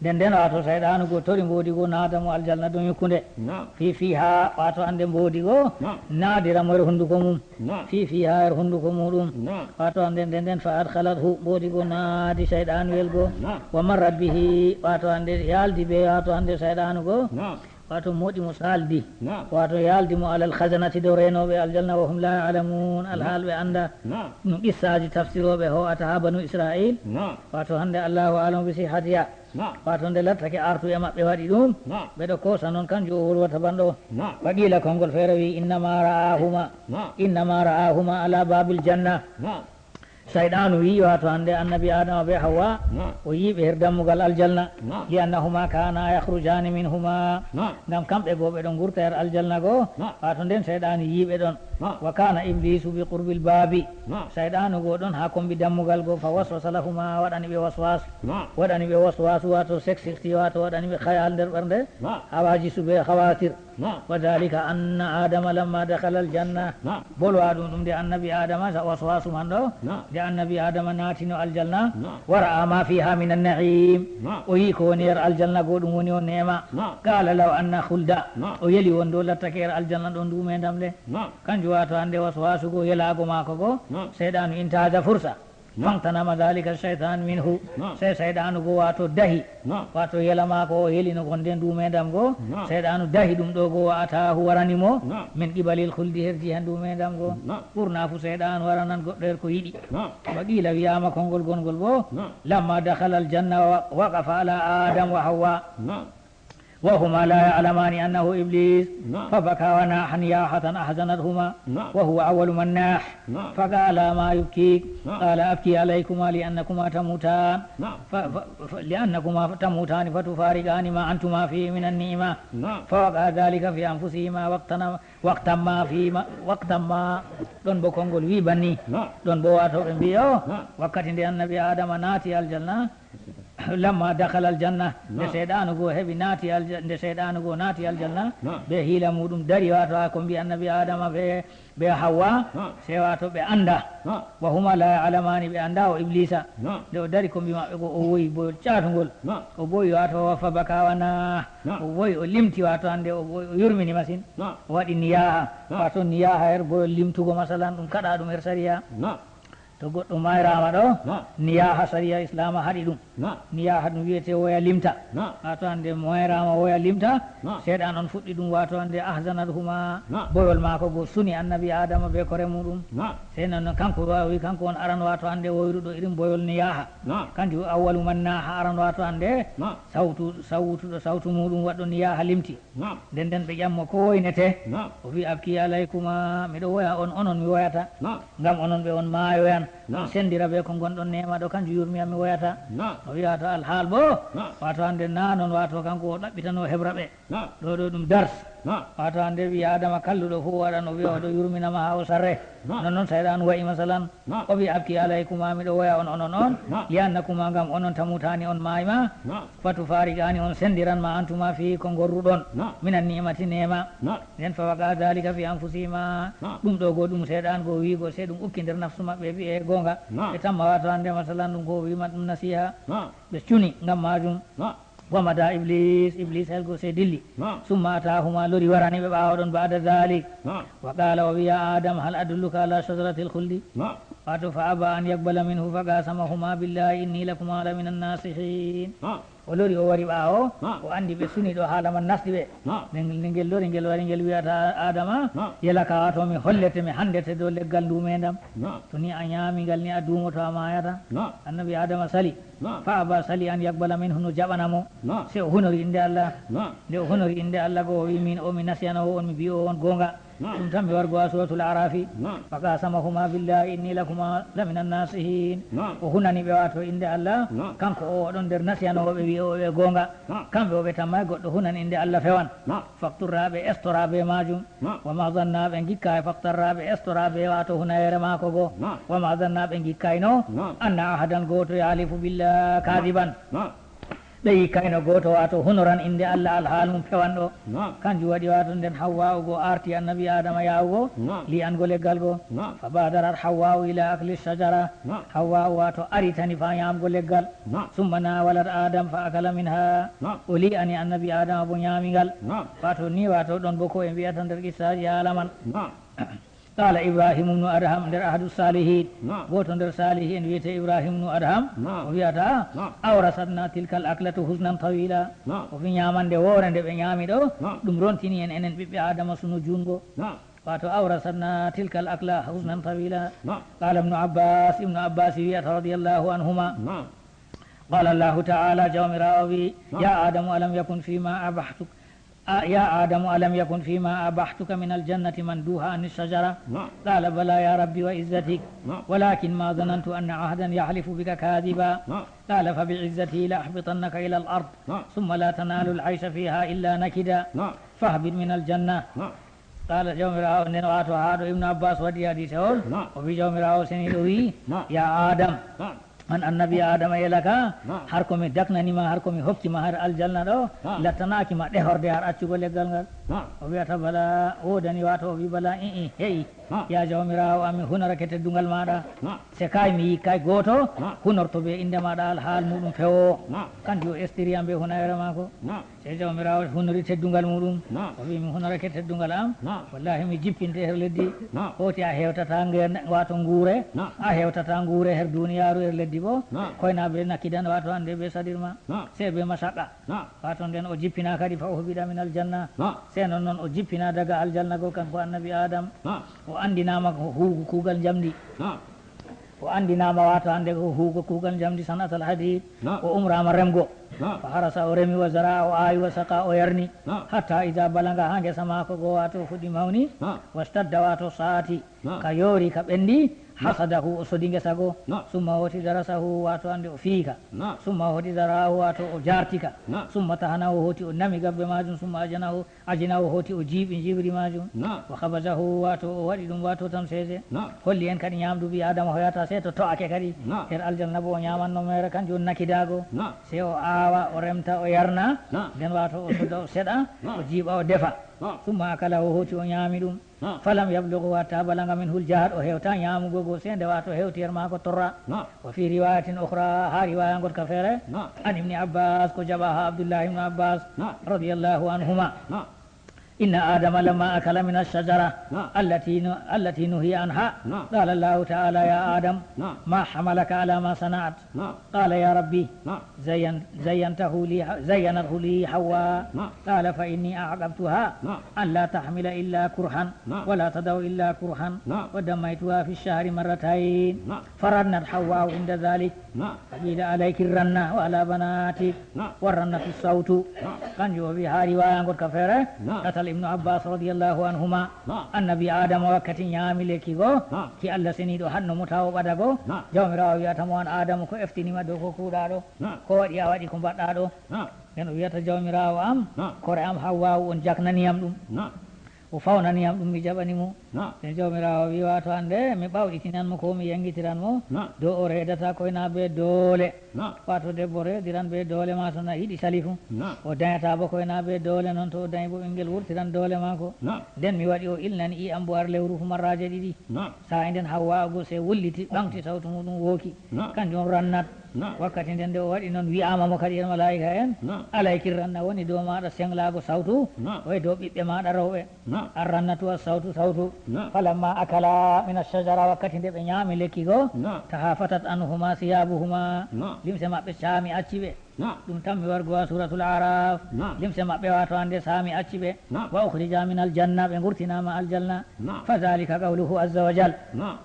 Nden nden waato sayɗaanu go tori mboodi go naada mo aljanna dow nyukkunde. Naam. Fii fiihaa, waato hande mboodi go, naam, naadira mo her hunduko mum. Naam. Fii fiihaa, her hunduko muuɗum. Naam. Waato hande nden nden فأدخلته, mboodi go naadi sayɗaanuyel go. Naam. ومرت به, waato hande yaaldi bee waato hande sayɗaanu go. Naam. Waato moɗi mo saaldi. Naam. Waato yaaldi mo على الخزنة dow reenooɓe aljanna وهم لا يعلمون, naam, alhaal ɓe anndaa. Naam. Ɗum qissaaji tafsirooɓe ho'ata haa banu Isra'iil. Naam. Waato hande Allahu a'lamu bi sihhatiha. Naam. Waato nde lattake artu e maɓɓe waɗi ɗum, naam, ɓe ɗo koosa non kanjum o wolwata banɗo. Naam. وقيل konngol feere wi إنما رآهما. Naam. إنما رآهما على باب الجنة. Naam. Sayɗaanu wi'i waato hande annabi Aadama be Hawwa, naam, o yi'i ɓe her dammugal aljanna. Naam. لأنهما كانا يخرجان منهما. Naam. Ngam kamɓe go ɓe ɗon ngurta her aljanna go, naam, waato nden sayɗaanu yi'i ɓe ɗon. Naam. وكان إبليس بقرب الباب. Naam. Sayɗaanu go ɗon haa kombi dammugal go, فوسوس لهما, waɗani ɓe waswaasu. Naam. Waɗani ɓe waswaasu, waato sek-, sekti, waato waɗani ɓe khayal nder ɓernde. Naam. Hawaajisu be khawaatir. Naam. وذلك أن آدم لما دخل الجنة. Naam. Bolwa ɗum ɗum nde annabi Aadama sa-, waswaasu man ɗo. Naam. Nde annabi Aadama naatino aljanna. Naam. ورأى ما فيها من النعيم. Naam. O yi'i ko woni her aljanna go ɗum woni on neema. Naam. قال لو أن خلدا. Naam. O yeli won ɗo lattake her aljanna ɗon duumeendam le. Naam. Kanjum waato hande waswaasu go yelaago maako go. Naam. Seyɗaanu انتهز فرصة. Naam. فاغتنم ذلك الشيطان منه. Naam. Sey seyɗaanu go waato dahi. Naam. Waato yela maako o yelino gon nden duumeendam go. Naam. Seyɗaanu dahi ɗum ɗo go وأتاه, warani mo. Naam. من قبل الخلد, her jiha duumeendam go. Naam. Ɓurna fu seyɗaanu waranan goɗɗo her ko yiɗi. Naam. وقيل, wi'aama konngol gongol bo. Naam. لما دخل الجنة و-، وقف على آدم وحواء. Naam. وهما لا يعلمان أنه إبليس. نعم. فبكى وناح نياحة أحزنتهما. نعم. وهو أول من ناح. نعم. فقال: ما يبكيك؟ نعم. قال: أبكي عليكما لأنكما تموتان. نعم. ف-، ف-، ف-، لأنكما تموتان فتفارقان ما أنتما فيه من النعمة. نعم. فوقع ذلك في أنفسهما واقتن-، واقتما فيما، واقتما. Ɗon bo konngol wi banni. Na'am. Ɗon bo wato ɓe mbi'i o, na'am, wakkati nde annabi Adama naati aljanna, lamma dakhala aljanna, nde, na'am, seyɗaanu go heɓi naati alja-, nde seyɗaanu go naati aljanna, na'am, be hiila muɗum dari wato haa kombi annabi Adama be, be Hawwa, na'am, sey wato ɓe anda. Na'am. Wa huma la ya'lamani, ɓe anda o Iblisa. Na'am. Nde o dari kombi maɓɓe go, o woyi boyol caatungol. Na'am. O boyi wato fa baka wa nah. Na'am. O woyi, o limti wato hande o, o, o yurmini masin. Na'am. O waɗi niyaha. Na'am. Wato niyaha her boyol limtugo masalan ɗum kaɗa ɗum her sariya. Na'am. To goɗɗo mayrama ɗo, na'am, niyaha sariya Islama haɗi ɗum. Na'am. Niyaha ɗum wiyete woya limta. Na'am. Wato hande mayrama woya limta, na'am, seyɗan on fuɗɗi ɗum wato hande ahzanat huma, na'am, boyol mako go suni annabi Adama be kore muɗum. Na'am. Sey non non kanko wawi, kanko on aran wato hande woyruɗo irin boyol niyaha. Na'am. Kanjum awwalu man naha aran wato hande, na'am, sawtu, sawtuɗo sawtu muɗum waɗɗo niyaha limti. Na'am. Nden nden ɓe ƴammo ko woynete. Na'am. O wi abki alaykuma, miɗo woya on onon mi woyata. Na'am. Ngam onon ɓe on maayoyan. Na'am. On sendira be ko ngonɗon nema ɗo, kanjum yurmi am mi woyata. Na'am. O wi'a to alhaal bo, na'am, wato hande na non wato kanko o ɗaɓɓitano heɓra ɓe. Na'am. Ɗo ɗo ɗum dars. Na'am. Wato hande ɓi Adama kalluɗo fu waɗan o wi'a o ɗo yurminama haa o sarre. Na'am. Non non seyɗan wa'i masalan. Na'am. O wi abki alaykuma, miɗo woya on onon on. Na'am. Li annakuma, ngam onon tamutani on maayma. Na'am. Fatu farigani, on sendiran ma antuma fi ko ngorruɗon. Na'am. Minan ni'mati nema. Na'am. Nden fa waqa dhalika fi anfusihima. Na'am. Ɗum ɗo go ɗum seyɗan go wi'igo sey ɗum ukki nder nafsu maɓɓe ɓe gonga. Na'am. Ɓe tamma wato hande masalan ɗum ko o wi'ma ɗum nasiha. Na'am. Ɓe cuni ngam majum. Na'am. ومضى إبليس، Iblis helgo sey dilli. نعم. ثم أتاهما, lori warani ɓe ɓaawo ɗon, بعد ذلك. نعم. وقال, o wi, يا آدم هل أدلك على شجرة الخلد؟ نعم. Wato, فأبى أن يقبل منه فقاسمهما بالله إني لكما لمن الناصحين. نعم. O lori, o wari ɓaawo, نعم. o andi ɓe suni ɗo, haala man nasti ɓe. نعم. Nde ngel, nde ngel lori, ngel wari, ngel wi'ata Adama, نعم. Yela ka, wato mi hollete, mi handete dow leggal ndu meendam. نعم. To ni a nyaami ngal ni a duumoto, a maayata. نعم. Annabi Adama sali. نعم. فأبى, sali, أن يقبل منه, no jaɓana mo. نعم. Sey o hunori innde Allah. نعم. Nde o hunori innde Allah go, o wi, min o mi nasiyanoowo on, mi bi'oowo on goonga. نعم. Ɗum tan mi wargo ha Suratul A'rafi. نعم. فقاسمهما بالله إني لكما لمن الناصحين. نعم. O hunani ɓe, wato, innde Allah. نعم. Kanko o, o ɗon nder nasiyanooɓe, wi'ooɓe goonga. نعم. Kamɓe o ɓe tammaay goɗɗo hunan innde Allah fewan. نعم. فاقترفا, ɓe estora bee maajum. نعم. وما ظنا, ɓe ngikkaay, فاقترفا, ɓe estora bee, wato, hunayeere maako go. نعم. وما ظنا, ɓe ngikkaayno, نعم. أن أحدا, gooto, يحلف بالله كاذبا. نعم. Ɓe ngikkaayno gooto, wato, hunoran innde Allah alhaal mum fewanɗo. نعم. Kanjum waɗi, wato, nden Hawwa'u go aarti Annabi Adama yahugo, نعم. lii'ango leggal go. نعم. فبادرت حواء إلى أكل الشجرة. نعم. Hawwa'u, wato, aritani faa nyaamgo leggal. نعم. ثم ناولت آدم فأكل منها. نعم. O lii'ani Annabi Adama bo nyaami ngal. نعم. Wato, ni, wato, ɗon bo ko en wi'ata nder qissaaji haala man. نعم. قال إبراهيم بن أدهم, nder Ahadu Saalihiin. نعم. Gooto nder saalihi'en wi'ete Ibrahim ibnu Adham. نعم. O wi'ata, نعم. أورثتنا تلك الأكلة حزنا طويلا. نعم. O wi, nyaamande woore nde ɓe nyaami ɗo, نعم. ɗum rontini en, enen ɓiɓɓe Adama, suno juungo. نعم. Wato, أورثتنا تلك الأكلة حزنا طويلا. نعم. قال ابن عباس, Ibnu Abbas wi'ata, رضي الله عنهما. نعم. قال الله تعالى, Jawmiraawo wi, نعم. يا آدم ألم يكن فيما أبحتك، آ، يا آدم ألم يكن فيما أبحتك من الجنة مندوحا عن الشجرة؟ نعم. قال بلى يا رب وعزتك، نعم. ولكن ما ظننت أن أحدا يحلف بك كاذبا. نعم. قال فبعزتي لأهبطنك إلى الأرض، نعم. ثم لا تنال العيش فيها إلا نكدا، نعم. فاهبط من الجنة. نعم. Qaala, Jawmiraawo nden, waato haa ɗo Ibnu Abbaas waɗi hadiise on, Naam. o wi Jawmiraawo seniiɗo wi, Naam. Yaa Aadam, Naam. an annabi Aadama yelaka, Naam. har ko mi daknani ma, har ko mi hokki ma har aljanna ɗo, Naam. lattanaaki ma ɗehorde har accugo leggal ngal. Naam. O wi'ata bala woodani, waato o wi bala, ii, he'i, Naam. yaa Jawmiraawo am, mi hunarake teddungal maaɗa. Naam. Se kay mi yi kay gooto Naam. hunorto be innde maaɗa alhaal muuɗum fewo. Naam. Kanjum o estiri am be hunayeere maako. Naam. Sey Jawmiraawo hunori teddungal muuɗum. Naam. O wi'i, mi hunorake teddungal am. Naam. Wallahi, mi jippinte her leddi. Naam. Hooti a hewtata ngeen, waato nguure. Naam. A hewtata nguure her duniyaaru, her leddi bo. Naam. Koyna be nakidan, waato hande be saɗirma. Naam. Sey be masaqqa. Naam. Waato nden o jippina kadi fa uhbita min aljanna. Naam. Sey non non o jippina daga aljanna go kanko annabi Aadam. Naam. O anndinaama ko huugo kuugal njamndi. Naam. O anndinaama waato hande ko huugo kuugal njamndi, san'atal hadiid. Naam. O umraama remgo. Naam. Fa harasa, o remi, wa zara'a, o aawi, wa saqa, o yarni. Naam. Hatta iza balaga, haa ngesa maako go waato fuɗɗi mawni. Naam. Washtadda, waato saati. Naam. Ka yoori, ka ɓenndi. Naam. Hasadahu, o sodi ngesa go. Naam. Summa hooti darasahu, waato hande o fiika. Naam. Summa hooti zara'ahu, waato o jaartika. Naam. Summa tahanahu, hooti o nami gabbe maajum. Summa ajanahu, ajinahu, hooti o jiiɓi njiiɓri maajum. Naam. Wa khabazahu, waato o waɗi ɗum waato tamseese. Naam. Holli en kadi nyaamdu ɓii Aadama hoyata sey to to'ake kadi. Naam. Her aljanna bo o nyaamanno meere, kanjum woni nakidaago. Naam. Sey o aawa, o remta, o yarna. Naam. Nden waato o soda, o seɗa, Naam. o jiiɓa, o defa. Naam. Summa akalahu, hooti o nyaami ɗum. Naam. Falam yablughu hatta balaga minhul jahd, o hewta nyaamugo go sey nde waato hewti her maako torra. Naam. Wa fi riwayatin ukhra, haa riwaya ngotka feere, Naam. an Ibni Abbas, ko jaɓa haa Abdullahi ibnu Abbas, Naam. radiyallahu anhuma. Naam. Inna Adama lamma akala min ash-shajara Naam. allati nu-, allati nuhiya anha, Naam. qala Allahu ta'ala, ya Adam, Naam. ma hamalaka ala ma sana'at? Naam. Qala, ya Rabbi, Naam. zayyan-, zayyantahu li, zayyanathu li Hawwa. Naam. Qala, fa inni a'aqabtuha Naam. an la tahmila illa kurhan, Naam. wa la tada'u illa kurhan, Naam. wa dammaytuha fi ash-shahri marratayn. Naam. Farannat Hawwa'u inda dhalik. Naam. Fa qila alayki ranna wa ala banatik. Naam. Wa rannatu sawtu. Naam. Kanjum o wi haa riwaya ngotka feere. Naam. Ɗatal Ibnu Abbas radiyallahu anhuma. Naam. Annabi Aadama wakkati nyaami lekki go, Naam. ki Allah seniiɗo hanno mo tawo ɓada go. Naam. Jawmiraawo wi'ata mo, an Aadama, ko eftini ma dow ko kuuɗa ɗo? Naam. Ko waɗi a waɗi ko mbaɗɗa ɗo? Naam. Nden o wi'ata, Jawmiraawo am, Naam. kore am Hawwa'u on jaknani yam ɗum. Naam. O fawnani yam ɗum, mi jaɓani mo. Naam. Nden Jawmiraawo wi, waato hande mi ɓawɗitinan mo ko mi yangitiran mo. Naam. Dow o reedata koyna be doole. Naam. Waato debbo reediran be doole ma to na yiɗi sali fu. Naam. O danyata bo koyna be doole non, to o danyi bo ɓingel wurtiran doole maako. Naam. Nden mi waɗi o ilnani i'am bo har lewru fu marraaje ɗiɗi. Naam. Saa'i nden Hawwa'u go sey wulliti, ɓaŋgti sawtu muuɗum wooki. Naam. Kanjum on rannat. Naam. Wakkati nden nde o waɗi non, wi'aama mo kadi en malaa'ika en, Naam. Alay kirranna woni dow maaɗa senglaago sawtu, Naam. O e dow ɓiɓɓe maaɗa rewɓe. Naam. Arrannatu as-sawtu, sawtu. Naam. Falamma akala min ash-shajara, wakkati nde ɓe nyaami lekki go, Naam. Tahafatat anhuma siyabuhuma. Naam. Limse maɓɓe caami acci ɓe. Naam. Ɗum tammi wargo ha Suratul Araf. Naam. Limse maɓɓe wato hande saami acci ɓe. Naam. Wa ukhrija min al-janna, ɓe ngurtinaama aljanna. Naam. Fa dhalika qawluhu azza wa jal. Naam.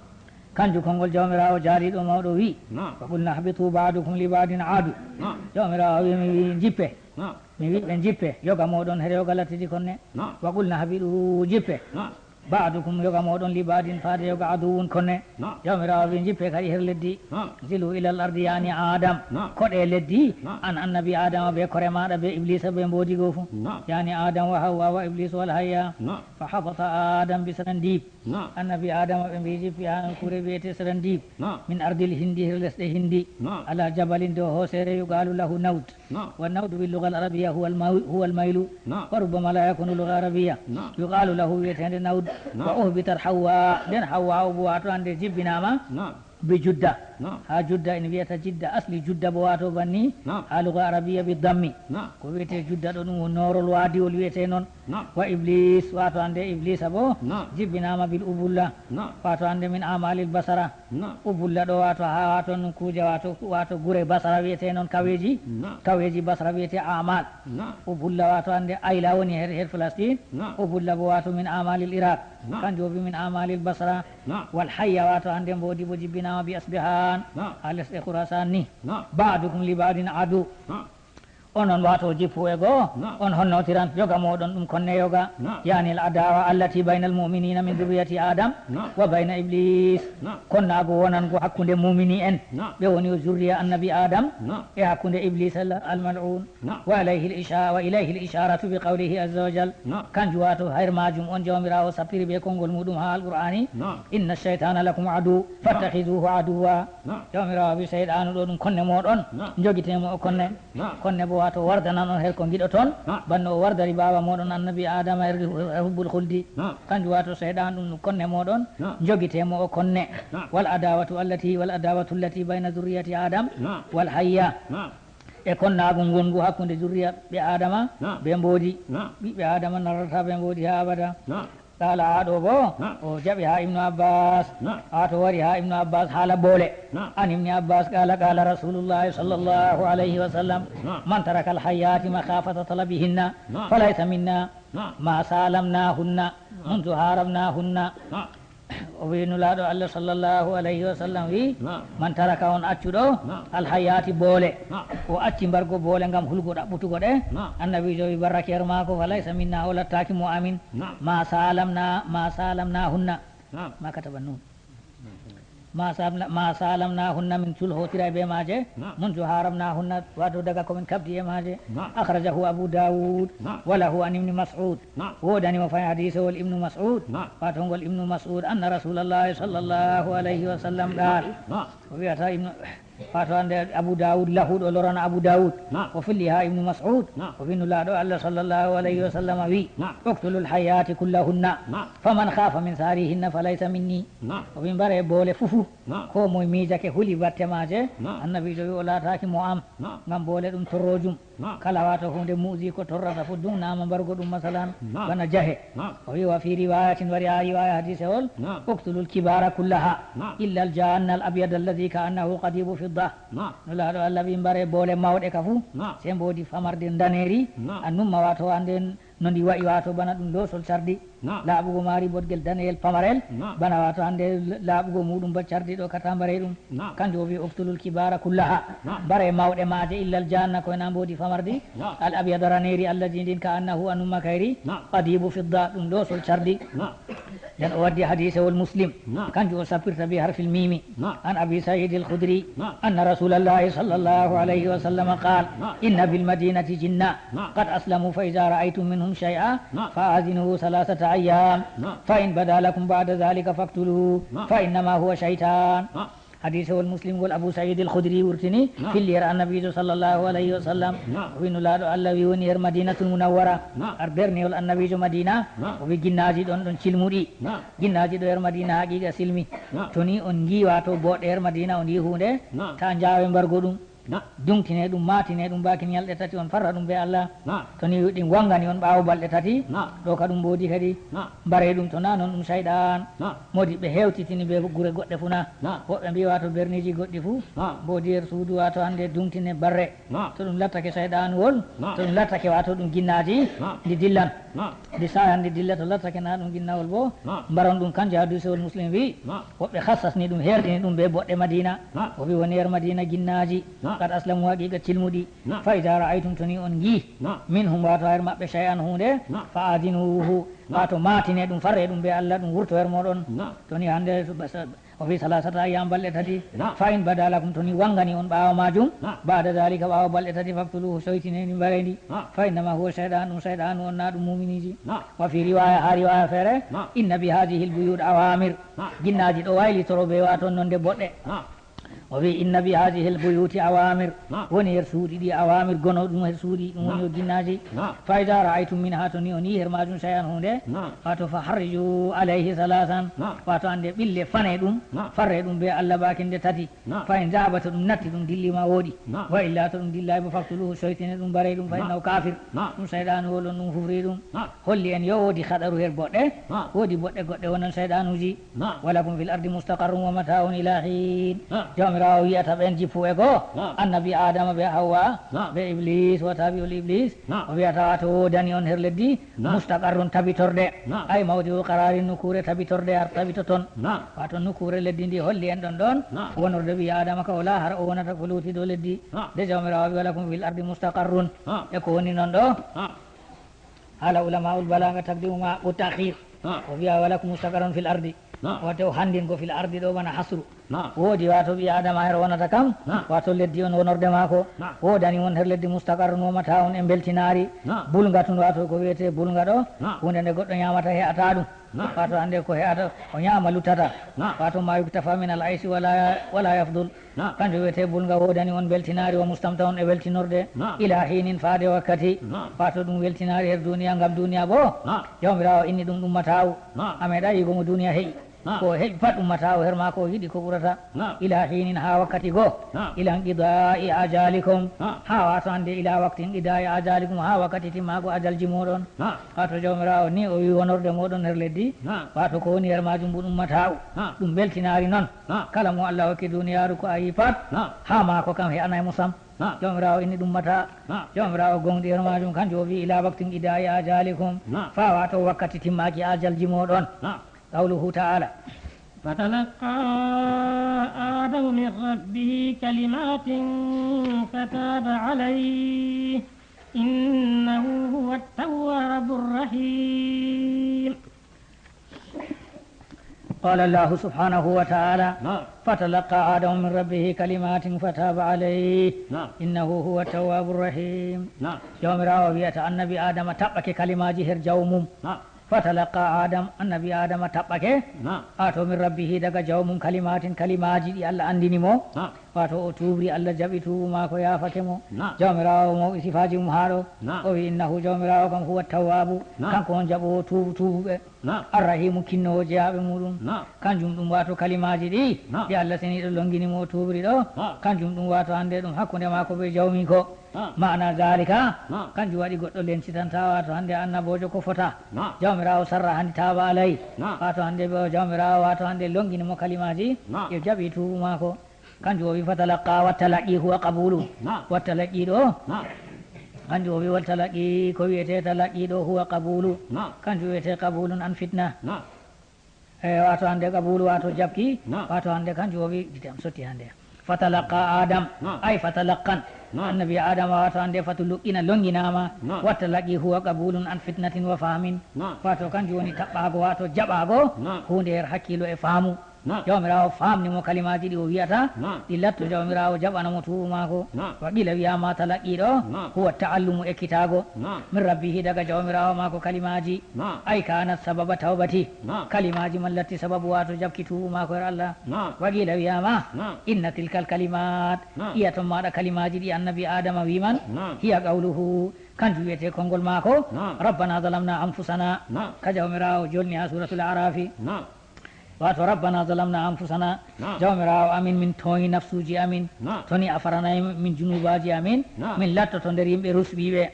Kanjum konngol Jawmiraawo jaaliiɗo mawɗo wi'i, Naam. Wa qulna ihbitu ba'dukum li ba'din adu. Naam. Jawmiraawo wi'i, mi wi'i njippe. Naam. Mi wi'i ɓe njippe, yoga mooɗon her yoga lattidi konne. Naam. Wa qulna ihbitu, njippe. Naam. Ba'dukum, yoga mooɗon, li ba'din, faade yoga, aduwwun, konne. Naam. Jawmiraawo wi'i njippe kadi her leddi. Naam. Zilu ilal ardi, yani Adam. Naam. Koɗe leddi, Naam. An annabi Adama be kore maaɗa be Iblisa be mboodi goo fu. Naam. Yani Adam wa Hawwa wa Iblis wal hayya. Naam. Fa habata Adam bi Sarandib. Naam. Annabi Adama ɓe mbiiji fiya nokkure wiyete Sarandib. Naam. Min ardil Hindi, her lesɗe Hindi. Naam. Ala jabalin, dow hooseere, yuqalu lahu Nawd. Naam. Wa Nawd bil lugal arabiyya huwa al maw-, huwa al maylu. Naam. Wa rubbama la yakunu lugal arabiyya. Naam. Yuqalu lahu, wiyeteende Nawd. Naam. Wa uhbitat Hawwa. Nden Hawwa o bo wato hande jibbinaama. Naam. Bi Judda. Naam. Ha Judda en wiyata Jidda, asli Judda bo wato banni. Naam. Ha lugal arabiyya bi dammi. Naam. Ko wiyete Judda ɗo ɗum woni noorol waadiwol wiyete non. Naam. Wa Iblis, wato hande Iblisa bo. Naam. Jibbinaama bil ubulla. Naam. Wato hande min amalil basara. Naam. Ubulla ɗo wato ha wato nun kuuje wato, wato gure Basra wiyete non kaweji. Naam. Kaweji Basra wiyete Amal. Naam. Ubulla wato hande Ayla woni her, her Palestine. Naam. Ubulla bo wato min amalil Iraq. Naam. Kanjum o bi min amalil Basra. Naam. Wal hayya wato hande mboodi bo jibbinaama bi Asbihan. Naam. Ha lesɗe Khurasan ni. Naam. Ba'dukum li ba'din adu. Naam. Onon wato jippu e goo, Naam. On honnotiran yoga mooɗon ɗum konne yoga. Naam. Yani al adawa allati baynal mu'minina min dhurriyyati Adam Naam. Wa bayna Iblis. Naam. Konnaagu wonangu hakkunde mumini en, Naam. Ɓe woni o zurriya annabi Adam, Naam. E hakkunde Iblis al, al mal'un. Naam. Wa alayhi al isha-, wa ilayhi al isharatu bi qawlihi azza wa jal. Naam. Kanjum wato hayr majum on Jawmiraawo sappiri be konngol muɗum ha Alqur'ani. Naam. Inna ash-shaytana lakum adu, Naam. Fattakhidhuhu aduwwa. Naam. Jawmiraawo wi seyɗaanu ɗo ɗum konne mooɗon, Naam. Njogitee mo o konne. Naam. Konne bo wato wardanan on her ko ngiɗoton, Naam. Banno o wardari baaba mooɗon annabi Adama e ri-, e hubbul khuldi. Naam. Kanjum wato seyɗan ɗum konne mooɗon, Naam. Njogitee mo o konne. Naam. Wal adawatu allati, wal adawatu allati bayna zurriyati Adam Naam. Wal hayya. Naam. E konnaagu ngongu hakkunde zurriya ɓe Adama Naam. Be mboodi. Naam. Ɓiɓɓe Adama narata be mboodi ha abada. Naam. Qala haa ɗo bo, Naam. O jaɓi haa Ibnu Abbas. Naam. Haa to wari haa Ibnu Abbas haala boole. Naam. An Ibni Abbas qala, qala Rasulullahi sallallahu alayhi wa sallam, Naam. Man taraka al-hayyati makhafata talabihinna, Naam. Falaysa minna. Naam. Ma salamnahunna, Naam. Mundu haramnahunna. Naam. O wi Nulaaɗo Allah sallallahu alayhi wa sallam wi, Naam. Man taraka on accuɗo, Naam. Al-hayyati boole. Naam. O acci mbargo boole ngam hulgo ɗaɓɓutugo ɗe. Naam. Annabiijo wi barrakeer maako, falaysa minna, o lattaaki mo amin. Naam. Ma salamna, ma salamnahunna. Naam. Ma kataba nun. Ma salamna, ma salamnahunna min sulhotiray be maaje. Naam. Mundu haramnahunna, wato daga ko min kabdi e maaje. Naam. Akhrajahu Abu Dawud. Naam. Wa lahu an Ibni Mas'ud. Naam. Woodani mo fay hadiisewol Ibnu Mas'ud. Naam. Wato ngol Ibnu Mas'ud, anna Rasulallahi sallallahu alayhi wa sallam qal. Naam. O wiyata Ibnu, wato hande Abu Dawud, lahu ɗo lorana Abu Dawud. Naam. O filli haa Ibnu Mas'ud. Naam. O wi Nulaaɗo Allah sallallahu alayhi wa sallam wi, Naam. Uqtulul hayyati kullahunna. Naam. Faman khafa min sarihinna falaysa minni. Naam. O wi mbare boole fufu. Naam. Ko moy miijake huli batte maaje. Naam. Annabiijo wi o laataaki mo am. Naam. Ngam boole ɗum torrojum. Naam. Kala wato hunde muusi ko torrata fu duŋnaama mbargo ɗum masalan Naam. Bana jahe. Naam. O wi wa fi riwayatin wari haa riwaya hadiisewol. Naam. Uqtulul kibara kullaha. Naam. Illa al janna al abyad alladhi ka annahu qadibu fidda. Naam. Nulaaɗo Allah wi mbare boole mawɗe ka fu. Naam. Sey mboodi famardi ndaneeri. Naam. Annumma wato anden no ndi wa'i wato bana ɗum loosol cardi. Naam. Laaɓugo maari boɗgel daneyel pamarel. Naam. Bana wato hande laaɓugo muɗum ba cardi ɗo kata mbare ɗum. Naam. Kanjum o wi uqtulul kibara kullaha. Naam. Mbare mawɗe maaje illa al janna ko ena mboodi famardi. Naam. Al abyada raneeri allazi ndin ka annahu annumma kayri. Naam. Qadibu fidda ɗum loosol cardi. Naam. Nden o waddi hadiisewol Muslim. Naam. Kanjum o sappirta bi harfil mimi. Naam. An Abi Sa'id al-Khudri. Naam. Anna Rasulallahi sallallahu alayhi wa sallam qal. Naam. Inna bil madinati jinna. Naam. Qad aslamu fa idha ra'aytum minhum shay'a. Naam. Fa azinuhu thalathata ayyam. Naam. Fa in bada lakum ba'da dhalika faqtuluhu. Naam. Fa innama huwa shaytan. Naam. Hadiisewol Muslim ngol Abu Sa'iid al-Khudri wurtini, Naam. Filli her Annabiijo sallallahu alayhi wa sallam. Naam. O wi Nulaaɗo Allah wi woni her Madiinatul Munawwara, Naam. Har berniwol Annabiijo Madiina, Naam. O wi ginnaaji ɗon ɗon cilmuɗi. Naam. Ginnaaji ɗo her Madiina haqiiqa silmi. Naam. To ni on ngi waato booɗɗe her Madiina on ngi huunde, Naam. Ta njaawe mbargo ɗum. Naam. Duŋtine ɗum, maatine ɗum baakin ñalɗe tati, on farra ɗum bee Allah. Naam. To ni ɗin wangani on ɓaawo balɗe tati, Naam. Ɗo ka ɗum mboodi kadi. Naam. Mbaree ɗum, to naa non ɗum sayɗaan. Naam. Moodi ɓe hewtitini bee gure goɗɗe fuu na. Naam. Woɓɓe mbii waato berniiji goɗɗi fuu. Naam. Mboodi her suudu waato hande duŋtine barre. Naam. To ɗum lattake sayɗaanuwol, Naam. To ɗum lattake waato ɗum ginnaaji, Naam. Ndi dillan. Naam. Ndi saayan ndi dilla, to lattake naa ɗum ginnawol bo. Naam. Mbaron ɗum, kanjum hadiisewol Muslim wi. Naam. Woɓɓe khassasni ɗum, herɗini ɗum bee boɗɗe Madiina. Naam. O wi woni her Madiina ginnaaji. Naam. Qad aslamu haqiiqa cilmuɗi. Naam. Fa idaa ra'aytum, to ni on ngi. Naam. Minhum, waato her maɓɓe, shay'an huunde. Naam. Fa adinuhu. Naam. Waato maatine ɗum, farre ɗum bee Allah, ɗum wurto her mooɗon. Naam. To ni hande su-, basa-, o wi salasata ayyam, balɗe tati. Naam. Fa in bada lakum, to ni wangani on ɓaawo maajum. Naam. Ba'da dhalika, ɓaawo balɗe tati, faqtuluhu, soytine ndi, mbaree ndi. Naam. Fa innama huwa shayɗan, ɗum sayɗaanu on, naa ɗum muuminiiji. Naam. Wa fi riwaya, haa riwaya feere. Naam. Inna bi hadhihi al-buyut awamir. Naam. Ginnaaji ɗo waylitoro bee waato nonde boɗɗe. Naam. O wi, inna bi hadhihi al-buyuti awamir. Naam. Woni her suuɗi ɗi awamir, gono ɗum her suuɗi, ɗum woni Naam. Yo ginnaaji. Naam. Fa idaa ra'aytum minha, to ni on yi her maajum, shay'an huunde. Naam. Waato fa harriju alayhi thalathan. Naam. Waato hande ɓille, fane ɗum. Naam. Farre ɗum bee Allah baakin nde tati. Naam. Fa in dhahaba, to ɗum natti, ɗum dilli ma wooɗi. Naam. Wa illa, to ɗum dillaay bo, faqtuluhu, soytine ɗum, mbaree ɗum, fa Naam. Innahu kafir. Naam. Ɗum sayɗaanu wolo, ɗum hufri ɗum. Naam. Holli en yo woodi khadaru her boɗɗe, Naam. Woodi boɗɗe goɗɗe wonan sayɗaanuuji. Naam. Wa lakum fil ardi mustaqarrun wa mata'un ila hin. Naam. Jawmiraawo wi'ata ɓen jippuɓe go, Naam. Annabi Aadama be Hawwa, Naam. Be Iblis, wa tabi'ul Iblis. Naam. O wi'ata waato woodani on her leddi, Naam. Mustaqarrun, tabitorde. Naam. Ay mawdi'u qararin, nukkuure tabitorde, har tabitoton. Naam. Waato nukkuure leddi ndi holli en ɗon ɗon. Naam. Wonorde ɓii Aadama ka wala har o wonata ko luuti dow leddi. Naam. De Jawmiraawo wi, wa lakum fil ardi mustaqarrun. Naam. E ko woni non ɗo? Naam. Haala ulama'ul balaaga taqdimu ma u ta'khir. Naam. O wi'a, wa lakum mustaqarrun fil ardi. Naam. Wato handingo fil ardi ɗo bana hasru. Naam. Woodi waato ɓii Aadama her wonata kam, Naam. Waato leddi on wonorde maako. Naam. Woodani on her leddi mustaqarrun wa mata'un e mbeltinaari. Naam. Bulngatun, waato ko wi'ete bulnga ɗo, Naam. Huunde nde goɗɗo nyaamata he'ata ɗum. Naam. Waato hande ko he'ata, o nyaama luttata. Naam. Waato ma yuktafa min al-aysi wala, wala yafdul. Naam. Kanjum wi'ete bulnga, woodani on mbeltinaari, wa mustamta'un e weltinorde. Naam. Ila hinin, faade wakkati. Naam. Waato ɗum weltinaari her duniya, ngam duniya bo. Naam. Jawmiraawo inni ɗum ɗum mata'u. Naam. A meeɗa yi'ugo mo duniya he'i. Naam. Ko o heɓi pat ɗum mata'u her maako, o yiɗi ko ɓurata. Naam. Ila hinin, haa wakkati go. Naam. Ila inqida'i ajalikum. Naam. Haa waato hande ila waqti inqida'i ajalikum, haa wakkati timmaago ajalji mooɗon. Naam. Waato Jawmiraawo ni o wi wonorde mooɗon her leddi. Naam. Waato ko woni her maajum bo ɗum mata'u. Naam. Ɗum mbeltinaari non. Naam. Kala mo Allah hokki duniyaaru ko a yi pat, Naam. Haa maako kam he'anay mo sam. Naam. Jawmiraawo inni ɗum mata. Naam. Jawmiraawo gonɗi her maajum, kanjum o wi ila waqti inqida'i ajalikum. Naam. Faa waato wakkati timmaaki ajalji mooɗon. Naam. Qawluhu ta'ala. فتلقى آدم من ربه كلمات فتاب عليه إنه هو التواب الرحيم. قال الله سبحانه وتعالى، نعم. فتلقى آدم من ربه كلمات فتاب عليه، نعم. إنه هو التواب الرحيم. نعم. Jawmiraawo wi'ata Annabi Aadama taɓɓake kalimaaji her Jawmum. نعم. فتلقى آدم، Annabi Aadama taɓɓake. نعم. Waato من ربه, daga Jawmum, كلمات, kalimaaji ɗi Allah anndini mo. نعم. Waato o tuubri, Allah jaɓi tuubu maako, yaafake mo. Naam. Jawmiraawo mawɗi sifaaji mum haa ɗo. Naam. O wi, innahu, Jawmiraawo kam, huwa tawwaabu, Naam. Kanko on jaɓoowo tuubu, tuubuɓe. Naam. Arrahiimu, kinnoowo jeyaaɓe muuɗum. Naam. Kanjum ɗum, waato kalimaaji ɗi, Naam. Ɗi Allah seniiɗo longini mo, o tuubri ɗo. Naam. Kanjum ɗum, waato hannde ɗum hakkunde maako bee Jawmiiko. Naam. Maana zaalika, Naam. Kanjum waɗi goɗɗo lencitantaa, waato hannde annaboojo ko fota. Naam. Jawmiraawo sarra hannde taaba alay. Naam. Waato hannde bo Jawmiraawo, waato hannde longini mo kalimaaji, Naam. Yo jaɓi tuubu maako. Kanjum o wi, fatalaqqa, wa talaqqi huwa qabulu. Naam. Wa talaqqi ɗo, Naam. Kanjum o wi, wa talaqqi, ko wi'ete talaqqi ɗo, huwa qabulu. Naam. Kanjum wi'ete qabulun an fitna. Naam. E, waato hannde qabulu, waato jaɓki, Naam. Waato hannde kanjum o wi, gite am sotti hannde. Fatalaqqa Adam, Naam. Ay fatalaqqan. Naam. Annabi Adama, waato hannde fatuluqqina, longinaama. Naam. Wa talaqqi huwa qabulun an fitnatin wa fahmin. Naam. Waato kanjum woni taɓɓaago, waato jaɓaago, Naam. Huunde her hakkiilo e faamu. Jawmiraawo faamni mo kalimaaji ɗi o wi'ata, ɗi latto Jawmiraawo jaɓana mo tuubu maako. Wa qiila wi'aama talaqqiiɗo, huwa ta'allumu ekkitaago, min rabbihi daga Jawmiraawo maako kalimaaji. Ay kaanat sababa tawbati, kalimaaji man latti sababu waato jaɓki tuubu maako her Allah. Wa qiila wi'aama, inna tilkal kalimaat, iya ton maaɗa kalimaaji ɗi annabi Aadama wi'i man, hiya qawluhu, kanjum wi'etee konngol maako, rabbana zalamna anfusana, ka Jawmiraawo jolni haa suuratul Araafi. Waato, rabbana zalamna anfusana, Jawmiraawo amin, min tooñi nafsuuji amin, to ni a faranay min junuubaaji amin, min lattoto nder yimɓe rusɓiiɓe.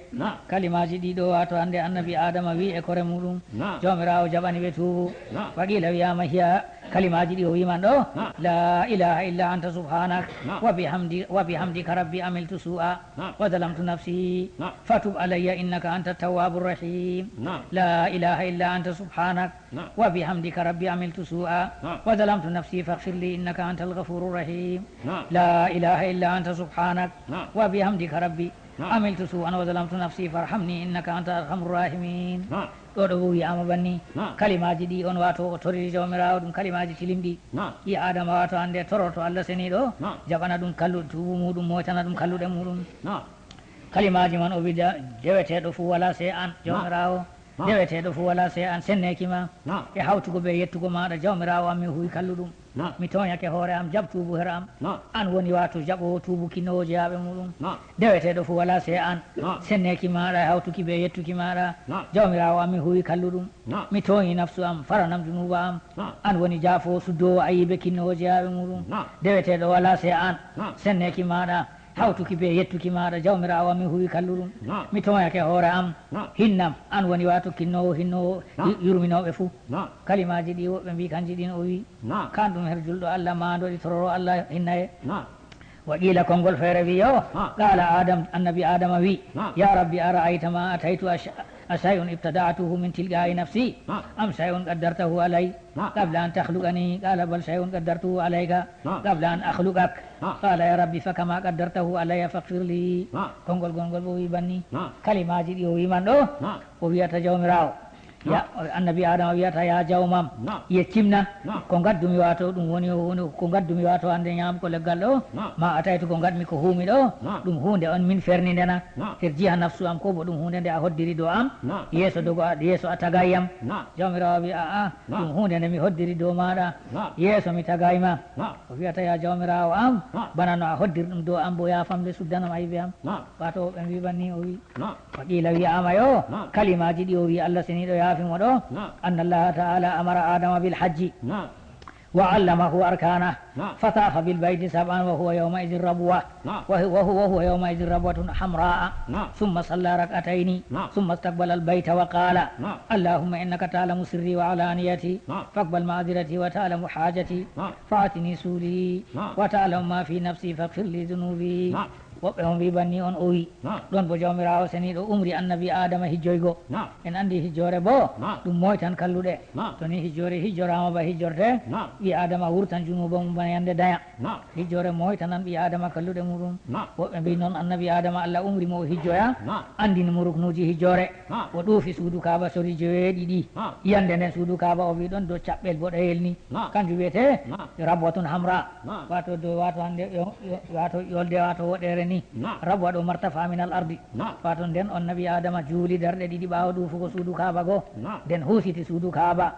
Kalimaaji ɗiɗo, waato hannde annabi Aadama wi'i e kore muuɗum, Jawmiraawo jaɓani ɓe tuubu. Wa qiila wi'aama hiya kalimaaji ɗi o wi'i man ɗo, la ilaha illa anta subhanak, wa bihamdi-, wa bihamdika rabbi amiltu su'a, wa zalamtu nafsi, fatub alayya innaka anta tawwabur rahim. La ilaha illa anta subhanak, wa bihamdika rabbi amiltu su'a, wa zalamtu nafsi faghfir li innaka antal ghafurur rahim. La ilaha illa anta subhanak, wa bihamdika rabbi amiltu su'an wa zalamtu nafsi farhamni innaka anta arhamur rahimin. Ɗo ɗo bo wi'aama banni. Kalimaaji ɗi on waato o toriri Jawmiraawo ɗum kalimaaji tilimɗi. Ɓii Aadama waato hannde toroto Allah seniiɗo, jaɓana ɗum kalluɗe tuubu muuɗum, moytana ɗum kalluɗe muuɗum. Kalimaaji man o wi'i da-, deweteeɗo fuu walaa sey an, Jawmiraawo. Deweteeɗo fuu walaa sey an, senneeki ma. E hawtugo bee yettugo maaɗa, Jawmiraawo am, mi huuwi kalluɗum. Mi tooñake hoore am, jaɓ tuubu her am. An woni waato jaɓoowo tuubu kinnoowo jeyaaɓe muuɗum. Deweteeɗo fuu walaa sey an, senneeki maaɗa e hawtuki bee yettuki maaɗa, Jawmiraawo am, mi huuwi kalluɗum. Mi tooñi nafsu am, faranam junuuba am. An woni jaafoowo, suddoowo ayiibe, kinnoowo jeyaaɓe muuɗum. Deweteeɗo walaa sey an, senneeki maaɗa, hawtuki bee yettuki maaɗa, Jawmiraawo am, mi huuwi kalluɗum. Mi tooñake hoore am, hinnam, an woni waato kinnoowo, hinnoowo yu-, yurminooɓe fuu. Kalimaaji ɗi woɓɓe mbi'i kanji ɗin o wi'i. Kan ɗum her julɗo Allah maando ɗi tororo Allah hinnaye. Wa qiila konngol feere wi'i yo. Qaala Adam, annabi Aadama wi'i, ya rabbi ara'ayta ma ataytu ash-, ashay'un ibtada'tuhu min tilqa'i nafsi am shay'un qaddartahu alay qabla an takhluqani? Qaala bal shay'un qaddartuhu alayka qabla an akhluqak. Qaala ya rabbi fakama qaddartahu alayya faghfir li. Konngol gonngol bo wi'i banni. Kalimaaji ɗi o wi'i man ɗo, o wi'ata Jawmiraawo. Ya, annabi Aadama wi'ata, ya Jawmam, yeccimna ko ngaddumi, waato ɗum woni, woni ko ngaddumi, waato hannde ñaamgo leggal ɗo, ma ataytu ko ngaɗmi, ko huumi ɗo, ɗum huunde on min fernindena, her jiha nafsu am, ko bo ɗum huunde nde a hoddiri dow am, yeeso dogo a, yeeso a tagay yam. Jawmiraawo wi'i, a'a, ɗum huunde nde mi hoddiri dow maaɗa, yeeso mi tagay ma. O wi'ata, ya Jawmiraawo am, bana no a hoddiri ɗum dow am bo, yaafam le, suddanam ayibe am. Waato ɓe mbi'i banni o wi'i. Wa qiila wi'aama yo, kalimaaji ɗi o wi'i Allah seniiɗo yaafi mo ɗo, anna Allaha ta'ala amara Adama bil hajji, wa allamahu arkana, fa tafa bil bayti sab'an wa huwa yawma idhin rabwa, wa hu-, wa huwa, wa huwa yawma idhin rabwatun hamra'a, thumma salla rak'atayni, thumma istaqbala al bayta wa qala, Allahumma innaka ta'lamu sirri wa alaniyati, faqbal ma'dhirati wa ta'lamu hajati, fa'tini suli, wa ta'lamu ma fi nafsi, faghfir li dhunubi. Woɓɓe on mbi'i banni on o wi'i. Ɗon bo Jawmiraawo seniiɗo umri annabi Aadama hijjoygo. En anndi hijjoore bo, ɗum moytan kalluɗe. To ni hijjoore hijjoraama ba hijjorte, ɓii Aadama wurtan junuuba mum bana yande daya. Hijjoore moytanan ɓii Aadama kalluɗe muɗum. Woɓɓe mbi'i non annabi Aadama Allah umri mo o hijjoya, anndini mo ruknuuji hijjoore. O ɗuufi suudu Kaaba sori joweeɗiɗi. Yande nden suudu Kaaba o wi'i ɗon dow caɓɓel boɗeyel ni. Kanjum wi'etee rabwatun hamra. Waato dow, waato hannde yo-, yo-, waato yolde, waato woɗeere ni. Rabwa ɗo martafa min al ardi. Waato nden annabi Aadama juuli darɗe ɗiɗi ɓaawo ɗuufugo suudu Kaaba go. Nden husiti suudu Kaaba.